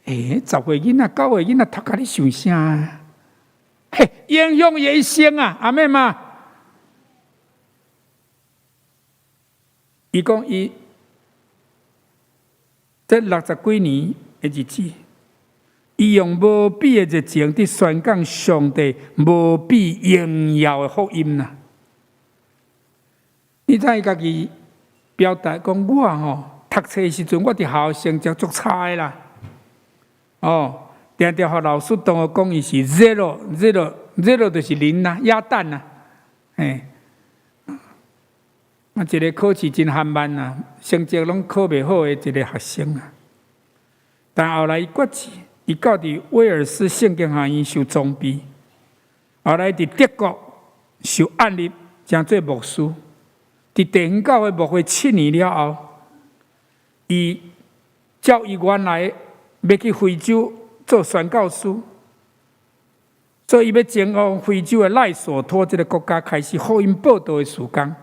欸，10歲囡仔、9歲囡仔讀甲你想啥？嘿，影響伊一生啊！阿們嘛？伊講伊這60幾年的日子，伊用無比的熱情佇宣講上帝無比榮耀的福音啦。你知伊家己表達講，我吼讀冊時陣，我佇學校成績足差的啦。哦，定定予老師同學講伊是 zero zero zero，就是零啦，鴨蛋啦，嘿。啊，一個考試真緩慢啊，成績攏考袂好的一個學生啊。但後來伊決志，伊到佇威爾斯聖經學院受裝備，後來佇德國受按立，成做牧師。佇地方教會牧會7年了後，伊照伊原來欲去非洲做宣教師，所以伊欲前往非洲的賴索托這個國家開始福音報道的事工。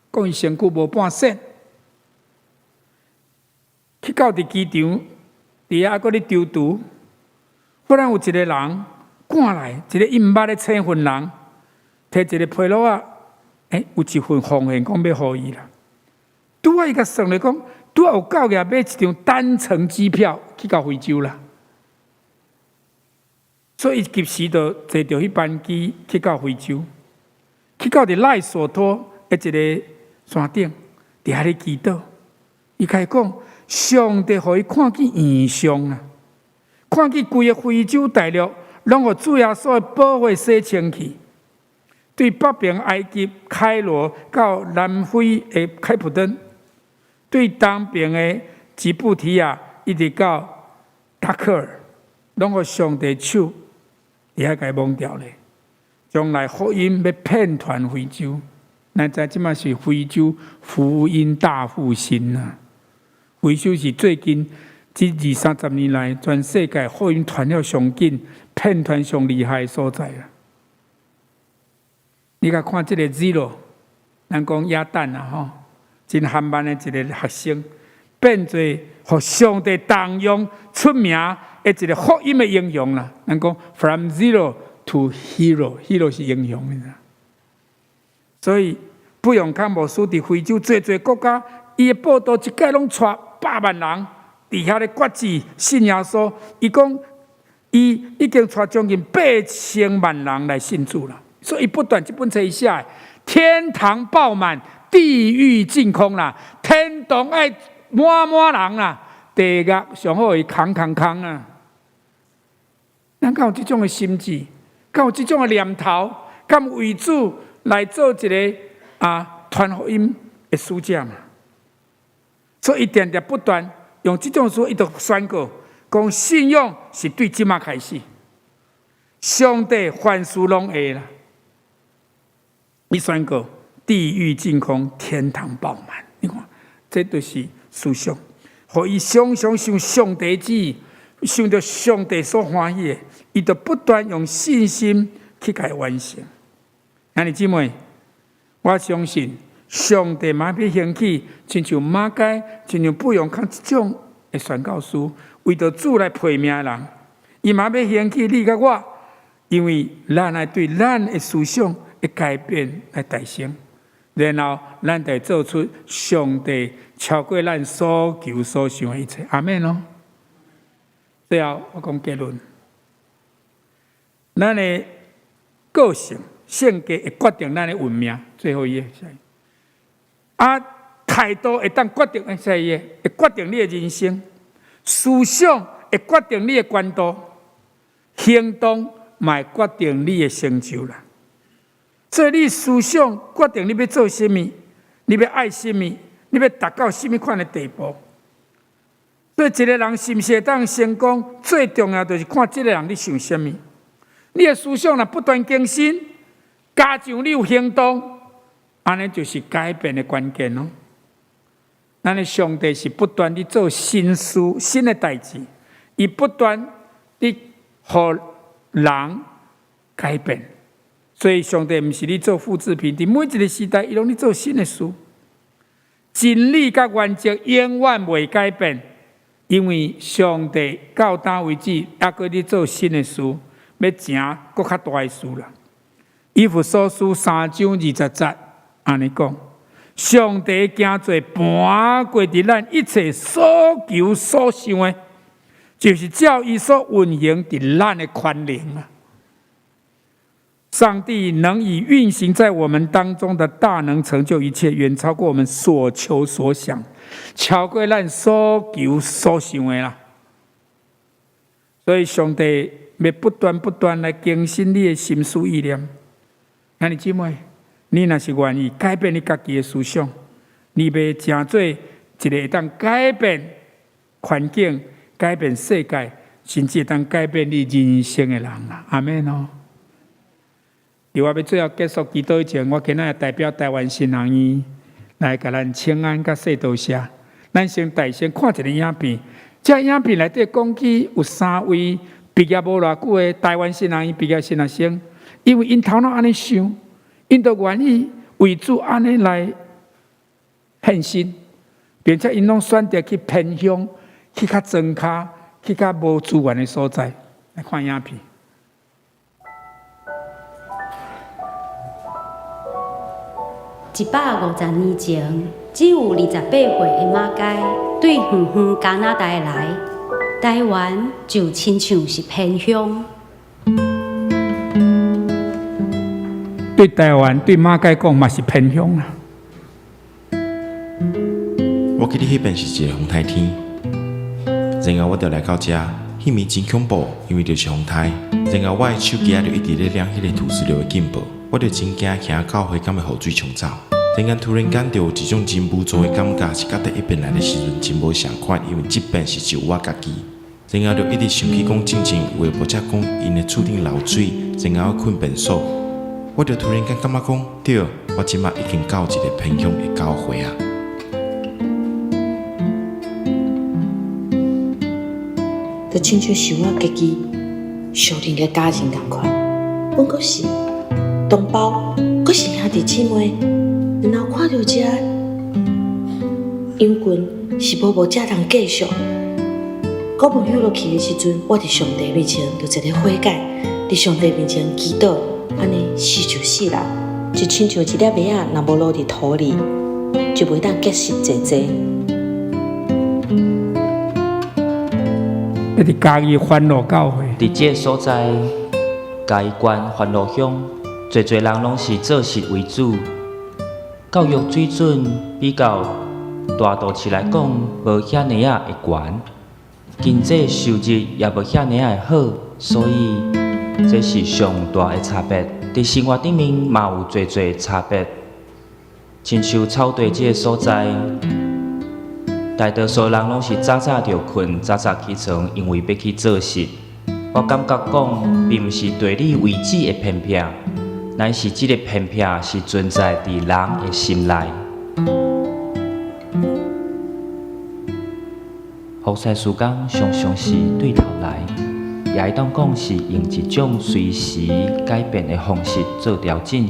講伊身軀無半身，去到佇機場，佇遐閣咧躊躇，忽然有一個人趕來，一個伊毋捌的生份人，提一個批摞仔，欸，有一份奉獻，講欲予伊啦。拄仔伊共算咧講，拄仔有夠額買一張單程機票去到非洲啦。所以伊及時就坐著彼班機去到非洲，去到佇賴索托的一個山頂，佇遐咧祈禱。伊開講，上帝予伊看見異象啊，看見規個非洲大陸攏予主耶穌的寶血洗清去。對北邊埃及開羅到南非的開普敦，對東邊的吉布提亞一直到達克爾，攏予上帝手佇遐共摸著咧。將來福音欲遍傳非洲，咱知這馬是非洲福音大復興啊！非洲是最近這二三十年來全世界福音傳了上緊、遍傳上厲害的所在啦。你共看這個 zero，咱講鴨蛋啊吼，真緩慢的一個學生，變做予上帝重用出名的一個福音的英雄啦。咱講 from zero to hero，hero 是英雄，你知？所以布永康牧師佇非洲濟濟國家，伊的報道一屆攏帶100萬人佇遐咧決志信耶穌。伊講伊已經帶將近8000萬人來信主啦。所以不斷這本冊伊寫，天堂爆滿，地獄淨空啦，天堂愛滿滿人啦，地獄上好會空空空啊！咱敢有這種的心志，敢有這種的念頭，敢為主來做一個啊傳福音的使者嘛？所以伊定定不斷用這種說，伊就宣告講信仰是對這馬開始，上帝凡事攏會啦。伊宣告地獄淨空，天堂爆滿。你看，這就是思想，予伊常常想上帝旨意，想著上帝所歡喜的，伊就不斷用信心去共完成。兄弟姊妹，我相信上帝嘛欲興起，親像馬偕、親像布永康這種的宣教師，為著主來拼命的人，伊嘛欲興起你佮我，因為咱愛對咱的思想的改變來提升，然後咱就會做出上帝超過咱所求所想的一切。阿們哦。最後我講結論，咱的個性、性格會決定咱的運命。最後一頁，啊，態度會當決定，下一頁會決定你的人生，思想會決定你的前途，行動嘛會決定你的成就啦。所以你思想決定你欲做啥物，你欲愛啥物，你欲達到啥物款的地步。所以一个人是毋是會當成功，最重要就是看這个人咧想啥物。你的思想若不斷更新，加上你有行動，按呢就是改變的關鍵哦。咱的上帝是不斷佇做新事、新的代誌，伊不斷佇予人改變。所以上帝毋是咧做複製品，佇每一个時代，伊攏咧做新的事。真理佮原則永遠袂改變，因為上帝到今為止，猶閣咧做新的事，欲成閣較大的事啦。以弗所書3章20節按呢講：上帝行做盤過佇咱一切所求所想的，就是照伊所運行佇咱的權能啊。上帝能以運行在我們當中的大能成就一切，遠超過我們所求所想，超過咱所求所想的啦。所以上帝欲不斷不斷來更新你的心思意念。兄弟姊妹，你若是願意改變你家己的思想，你欲成做一个會當改變環境、改變世界，甚至會當改變你人生的人啦。阿們哦。佇我欲最後結束祈禱以前，我今仔日代表台灣神學院來共咱請安佮說多謝。咱先大聲看一个影片，這影片內底講起有三位畢業無偌久的台灣神學院畢業新學生，因為𪜶頭腦按呢想，𪜶就願意為主按呢來獻身，並且𪜶攏選擇去偏鄉、去較莊跤、去較無資源的所在來看影片。150年前，只有28歲的馬偕對遠遠加拿大來，台灣就親像是偏鄉。對台灣，對馬偕講嘛是偏鄉啊。我記得彼邊是一个風颱天，然後我就來到遮，彼暝真恐怖，因為就是風颱。然後我的手機仔就一直咧亮彼个土石流的警報，我就真驚徛教會敢會予水沖走。突然間突然間就有一種真無助的感覺，是佮第一遍來的時陣真無仝款，因為這遍是只有我家己。然後就一直想起講進前有的牧者講𪜶的厝頂漏水，然後睏便所，我就突然間感覺講，對，我這馬已經到一个偏鄉的教會啊。就親像是我家己相認的家人仝款，阮閣是同胞，閣是兄弟姊妹。然後看著這羊群是無牧者通繼續，閣無休落去的時陣，我佇上帝面前就一个悔改，佇上帝面前祈禱，按呢死就死啦，就親像一粒麥仔，若無落佇土裡，就袂當結實濟濟。這佇嘉義歡樂教會。佇這个所在，嘉義縣歡樂鄉，濟濟人攏是做實為主，教育水準比較大都市來講，無遐爾仔會懸，經濟收入也無遐爾仔會好，所以這是上大的差別。佇生活頂面嘛有濟濟差別，親像草地這个所在。大多數人攏是早早就睏，早早起床，因為欲去做事。我感覺講，並毋是地理位置的偏僻，乃是這个偏僻是存在佇人的心內。服侍時間常常是對頭來，也會當講是用一種隨時改變的方式做調整。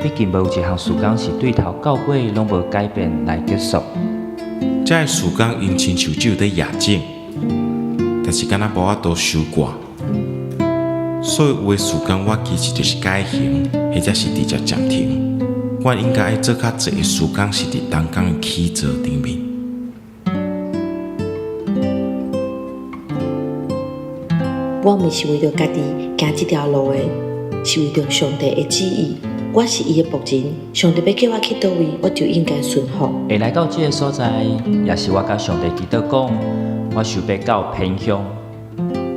畢竟無有一項事工是對頭到尾攏無改變來結束。這个事工𪜶親像只有佇夜種，但是敢若無法度收割。所以有的事工我其實就是改行，或者是直接暫停。我應該愛做較濟的事工，是佇同工的起座頂面。我毋是為著家己行這條路的，是為著上帝的旨意。我是伊的僕人，上帝欲叫我去佗位，我就應該順服。會來到這个所在，也是我佮上帝祈禱講，我想欲到偏鄉，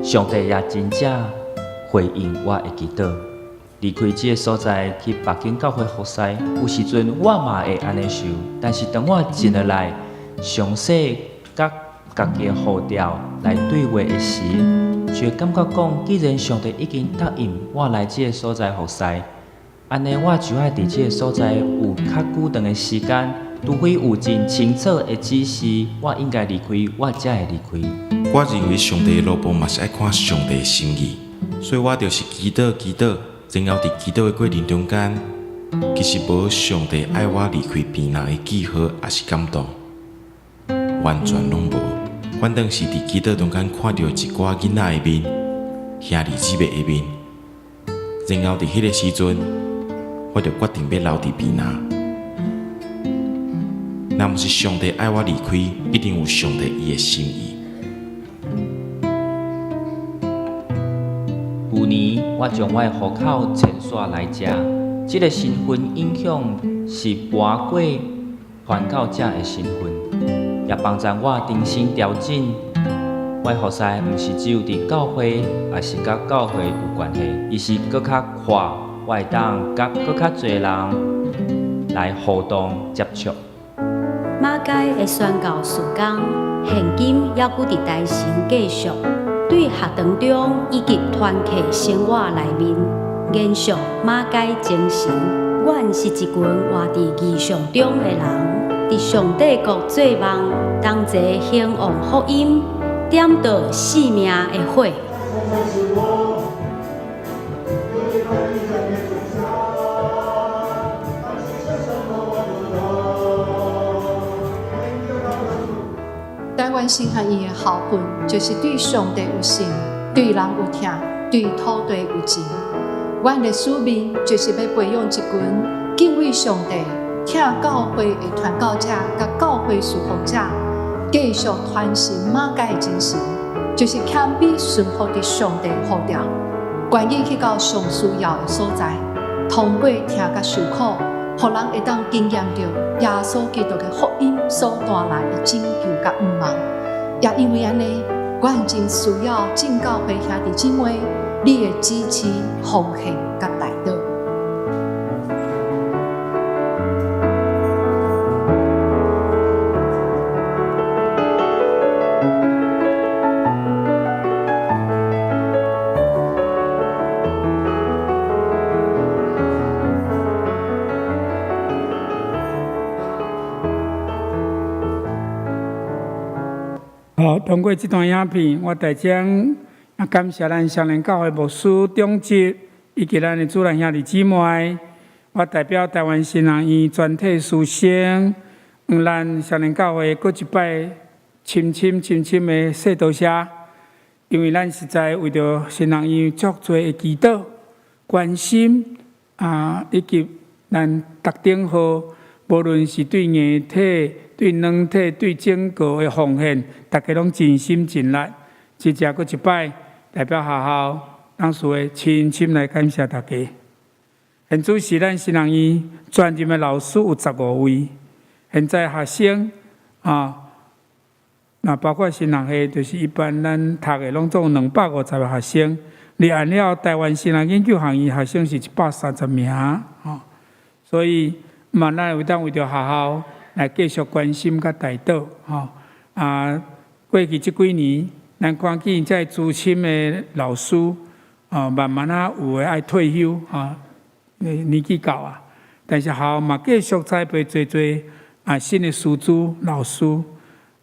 上帝也真正回應我的祈禱。離開這个所在去別間教會服侍，有時陣我嘛會按呢想，但是當我靜落來，詳細佮家己的呼召來對話的時，就會感覺講，既然上帝已經答應我來這个所在服侍，按呢我就愛佇這个所在有較久長的時間，除非有真清楚的指示，我應該離開，我才會離開。我認為上帝的奴僕嘛是愛看上帝的心意，所以我就是祈禱祈禱，然後佇祈禱的過程中間，其實無上帝愛我離開屏南的記號，抑是感動，完全攏無。反正是佇祈禱中間看著一寡囡仔的面，兄弟姊妹的面，然後佇彼个時陣，我就決定欲留佇屏南。若毋是上帝愛我離開，一定有上帝伊的心意。舊年我將我的戶口遷徙來遮，這个身份影響是跋過傳教者的身份，也幫助我重新調整。我的服侍毋是只有佇教會，抑是佮教會有關係，伊是閣較闊，我會當佮閣較濟人來互動接觸。馬偕的宣教事工，現今猶閣佇台城繼續，對學堂中以及團契生活內面，延續馬偕精神。阮是一群活佇異象中的人，佇上帝國做夢，同齊興旺福音，點著生命的火。台灣神學院的校訓就是對上帝有信，對人有疼，對土地有情。阮的使命就是欲培養一群敬畏上帝、疼教會的傳教者佮教會事奉者，繼續傳承馬偕的精神，就是謙卑順服佇上帝呼召，願意去到上需要的所在，通過疼佮受苦，予人會當經驗著耶穌基督的福音所帶來的拯救佮盼望。也因為按呢，阮真需要眾教會兄弟姊妹你的支持、奉獻佮代禱。好，通過這段影片，我代將感謝咱雙連教會牧師長執以及咱的主任兄弟姊妹。我代表台灣神學院全體師生，向咱雙連教會閣一擺深深深深的說多謝，因為咱實在為著神學院足濟的祈禱、關心啊，以及咱逐頂號，無論是對硬體、對軟體、對整個的奉獻，大家攏盡心盡力。這只閣一擺，代表學校董事會深深來感謝大家。現主時咱神學院專任的老師有15位，現在學生啊，那包括神學系，就是一般咱讀的攏總250個學生。而按了台灣神學研究學院學生是130名，吼，所以嘛，咱會當為著學校來繼續關心佮代禱，吼啊，過去這幾年，咱看見這資深的老師，啊，慢慢啊有的愛退休，啊，年紀到啊，但是學校嘛繼續栽培濟濟啊新的師資老師，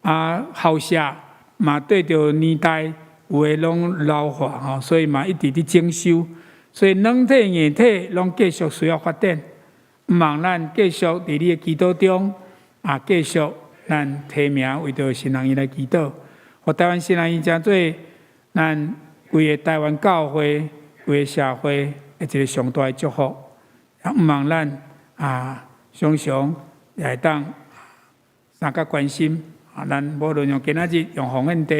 啊，校舍嘛對著年代有的攏老化吼，所以嘛一直佇整修，所以軟體硬體攏繼續需要發展。毋望咱繼續佇你的祈禱中，啊，繼續咱提名為著新人院來祈禱，予台灣新人院成做咱規個台灣教會、規個社會的一個上大的祝福。也毋望咱啊，常常也會當相佮關心啊，咱無論用今仔日用奉獻袋，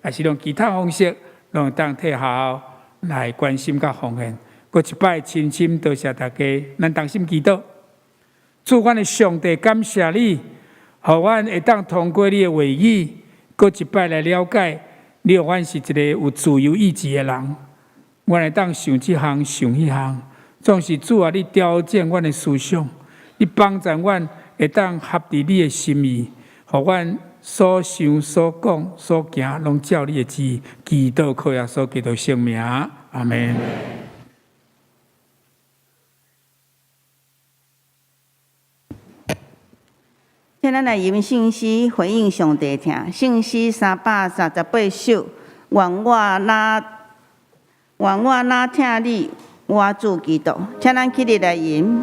抑是用其他方式，攏會當替學校來關心佮奉獻。閣一擺深深多謝大家，咱同心祈禱。主，阮的上帝，感謝你，予阮會當通過你的話語，閣一擺來了解，你予阮是一个有自由意志的人。阮會當想這項，想彼項，總是主啊，你調整阮的思想，你幫助阮會當合佇你的心意，予阮所想、所講、所行，攏照你的旨意。祈禱靠耶穌基督聖名，阿們。請咱來吟聖詩回應上帝疼，聖詩338首，願我若疼你，我主基督。請咱起立來吟。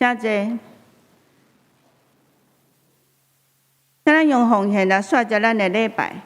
請坐。請咱用奉獻來煞結咱的禮拜。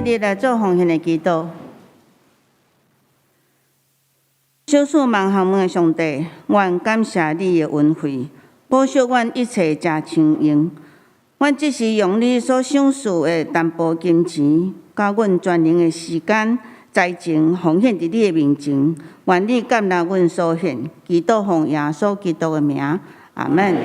你來做奉獻的祈禱。小事萬項的上帝，阮感謝你的恩惠，保守阮一切誠清閒。阮只是用你所賞賜的淡薄金錢，佮阮全能的時間、才情奉獻佇你的面前。願你接納阮所獻，祈禱奉耶穌基督的名，阿們。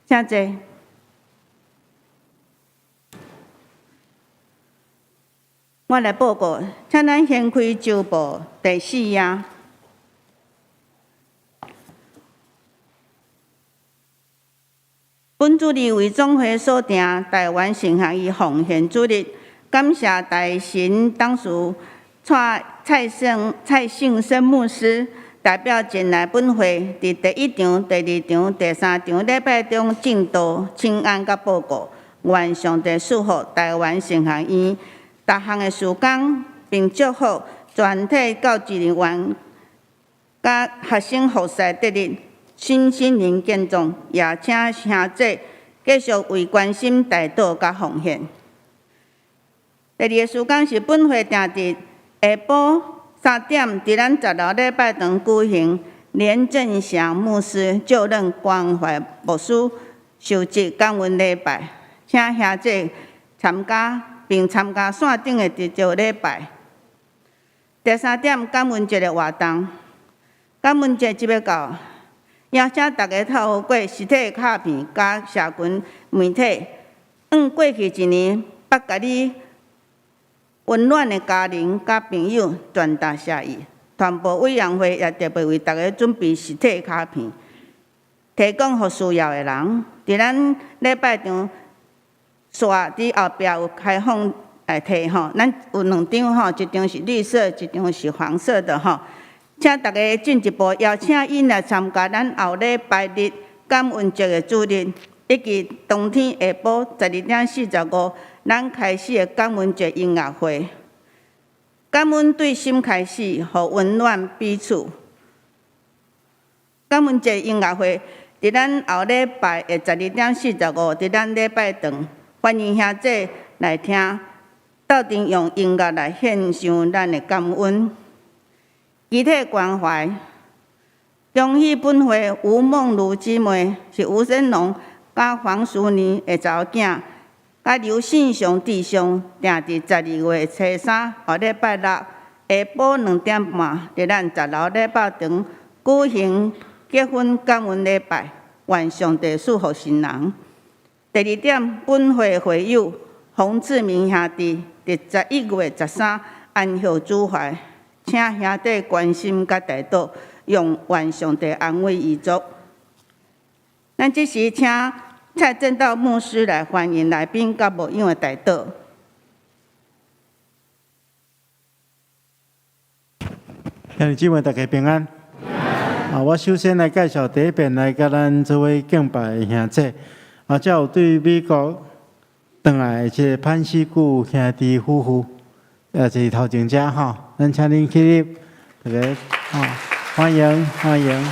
請坐。我來報告，請咱掀開週報第四頁。本主日為總會所訂臺灣神學院奉獻主日，感謝大神董事蔡聖生牧師代表前來本會，佇第一場、第二場、第三場禮拜中證道、請安佮報告。願上帝賜福臺灣神學院逐項的事工，並祝福全體教職人員佮學生服侍得力，身心靈健壯。也請兄弟繼續為關心代禱佮奉獻。第二个事工是本會定佇下晡3點，佇咱十樓禮拜堂舉行連振祥牧師就任關懷牧師，受職感恩禮拜，請兄弟參加，並參加線頂的直播禮拜。第三點，感恩節的活動，感恩節就欲到，邀請大家透過實體卡片佮社群媒體，向過去一年捌共你溫暖的家人佮朋友傳達謝意。傳播委員會也特別為大家準備實體卡片，提供予需要的人。佇咱禮拜堂煞佇後壁有開放來提吼，咱有兩張吼，一張是綠色，一張是黃色的吼。請大家進一步邀請𪜶來參加咱後禮拜日感恩節的主日，以及當天下晡12點45，咱開始的感恩節音樂會。感恩對心開始，予溫暖彼此。感恩節音樂會佇咱後禮拜的12點45，佇咱禮拜堂，歡迎兄弟來聽，鬥陣用音樂來獻上咱的感恩。肢體關懷，恭喜本會吳夢如姊妹是吳森龍佮黃淑妮的查某囝，佮劉信雄弟兄訂佇12月初三，後禮拜六下晡2點半，佇咱十樓禮拜堂舉行結婚感恩禮拜，願上帝賜福新人。第二點，本會會友洪志明兄弟佇11月13安息主懷，請兄弟關心佮代禱，用願上帝安慰遺族。咱這時請蔡正道牧師來歡迎來賓佮牧養的代禱。兄弟姊妹，大家平安。啊，我首先來介紹第一遍來佮咱做伙敬拜的兄弟，啊，這有對美國轉來的這个潘錫固兄弟夫婦，也是頭前遮吼，咱請恁起立，大家啊，歡迎歡迎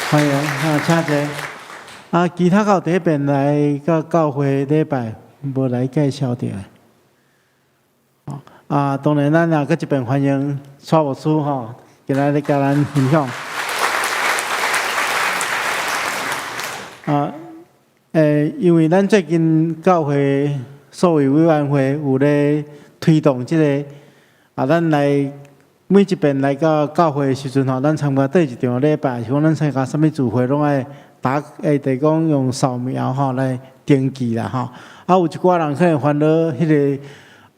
歡迎，啊，請坐。啊，其他到第一遍來到教會禮拜，無來介紹著。啊，當然咱也閣一遍歡迎蔡牧師吼，今仔日共咱分享。啊，因為咱最近教會數位委員會有咧推動這个，啊，咱來每一遍來到教會的時陣吼，咱參加佗一場禮拜，是講咱參加啥物聚會，攏愛打，就是講用掃描吼來登記啦吼。啊，有一寡人可能煩惱彼个，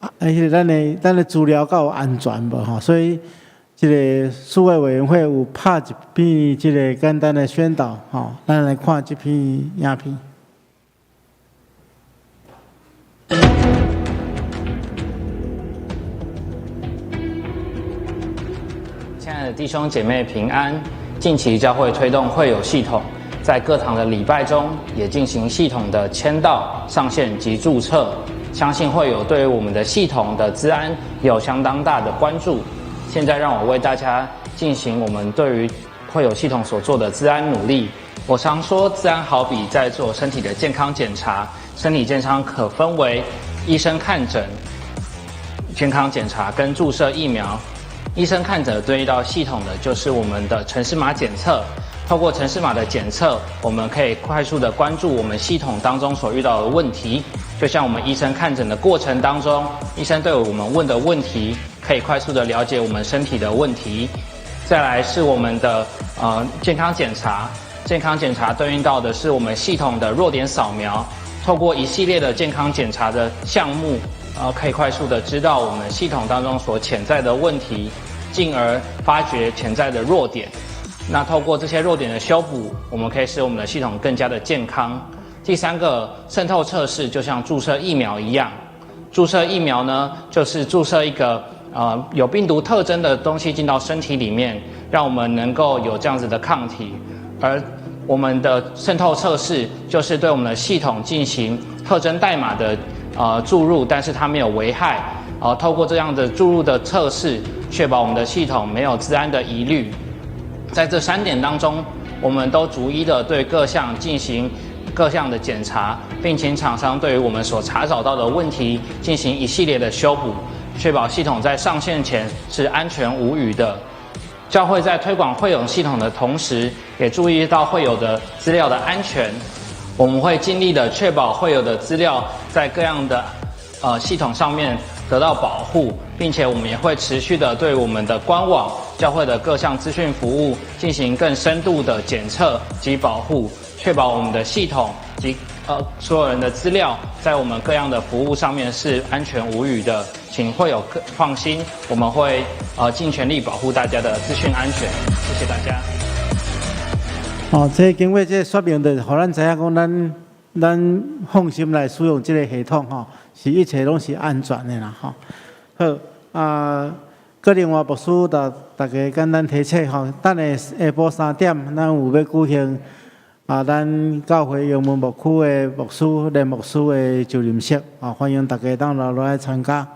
啊，彼个咱的資料敢有安全無吼？所以，這个數位委員會有拍一篇這个簡單的宣導吼，咱來看這篇影片。親愛的弟兄姐妹平安。近期教會推動會友系統，在各堂的禮拜中也進行系統的簽到、上線及註冊。相信會友對於我們的系統的資安有相當大的關注。現在讓我為大家進行我們對於會友系統所做的資安努力。我常說，資安好比在做身體的健康檢查，身體健康可分為醫生看診、健康檢查跟注射疫苗。醫生看診對應到系統的就是我們的程式碼檢測。透過程式碼的檢測，我們可以快速的關注我們系統當中所遇到的問題。就像我們醫生看診的過程當中，醫生對我們問的問題，可以快速的了解我們身體的問題。再來是我們的健康檢查，健康檢查對應到的是我們系統的弱點掃描。透過一系列的健康檢查的項目，可以快速的知道我們系統當中所潛在的問題，進而發掘潛在的弱點。那透過這些弱點的修補，我們可以使我們的系統更加的健康。第三個滲透測試就像注射疫苗一樣，注射疫苗呢，就是注射一個有病毒特徵的東西進到身體裡面，讓我們能夠有這樣子的抗體。而我們的滲透測試就是對我們的系統進行特徵代碼的注入，但是它沒有危害。透過這樣的注入的測試，確保我們的系統沒有資安的疑慮。在這三點當中，我們都逐一的對各項進行各項的檢查，並請廠商對於我們所查找到的問題進行一系列的修補，確保系統在上線前是安全無虞的。教會在推廣會友系統的同時，也注意到會友的資料的安全。我們會盡力的確保會友的資料在各樣的系統上面得到保護，並且我們也會持續的對我們的官網、教會的各項資訊服務進行更深度的檢測及保護，確保我們的系統及所有人的資料在我們各樣的服務上面是安全無虞的，請會友放心，我們會盡全力保護大家的資訊安全。謝謝大家。哦，這經過這個說明，就予咱知影講，咱放心來使用這個系統吼，是一切攏是安全的啦吼。好啊，閣另外牧師逐大家簡單提醒吼，等下下晡3點，咱有欲舉行啊，咱教會英文牧區的牧師連牧師的就任式啊，歡迎大家當來來參加。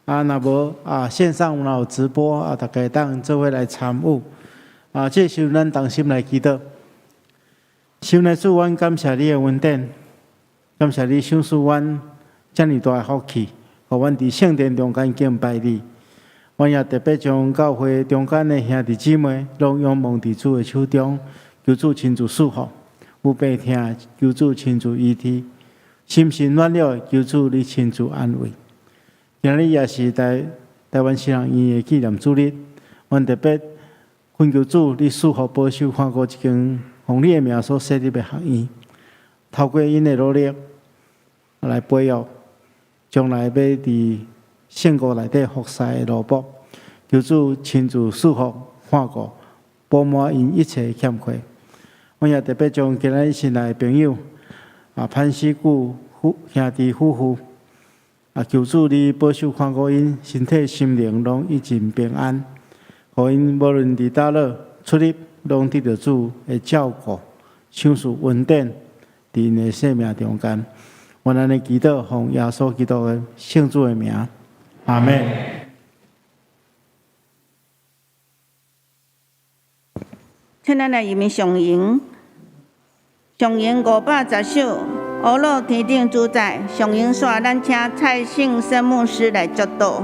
啊，若無啊，線上若有直播啊，大家當做伙來參與。啊，這時陣咱同心來祈禱。神的主，阮感謝你的恩典，感謝你賞賜阮遮爾大的福氣，予阮佇聖殿中間敬拜你。阮也特別將教會中間的兄弟姊妹，攏仰望佇主的手中，求主親自賜福。有病痛，求主親自醫治；心神軟弱，求主你親自安慰。今日也是台灣神學院的紀念主日，阮特別懇求主，你賜福保守看顧這間奉你的名所設立的學院，透過𪜶的努力來培育將來欲佇聖國內底服侍的奴僕，求主親自賜福看顧，補滿𪜶一切欠缺。阮也特別將今日新來的朋友啊，潘錫固夫兄弟夫婦啊，求主你保守看顧𪜶身體心靈攏一盡平安，予𪜶無論佇佗落出入，攏得著主的照顧，賞賜恩典佇𪜶的生命中間。阮按呢祈禱，奉耶穌基督的聖子的名，阿們。請咱來吟誦詠，誦詠510首，阿樂天頂主宰，誦詠煞，咱請蔡信生牧師來祝禱。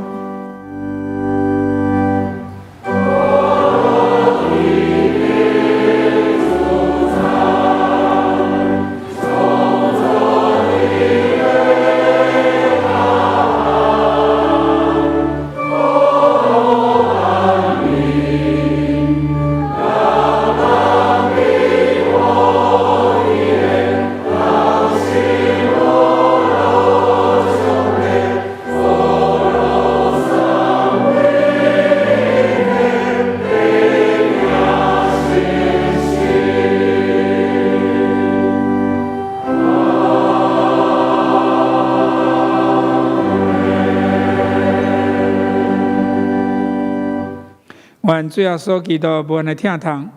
願主耶穌基督無限的疼痛，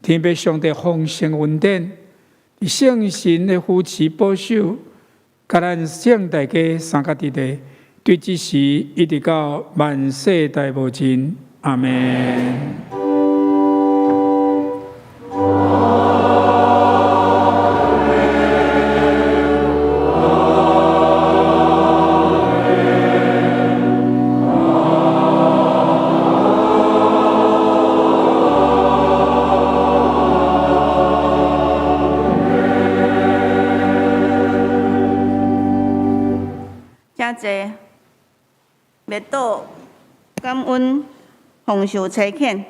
天父上帝豐盛恩典，聖神的扶持保守，佮咱聖大家三甲佇咧，對這時一直到萬世代無盡。阿們。請坐，默禱感恩，奉受差遣。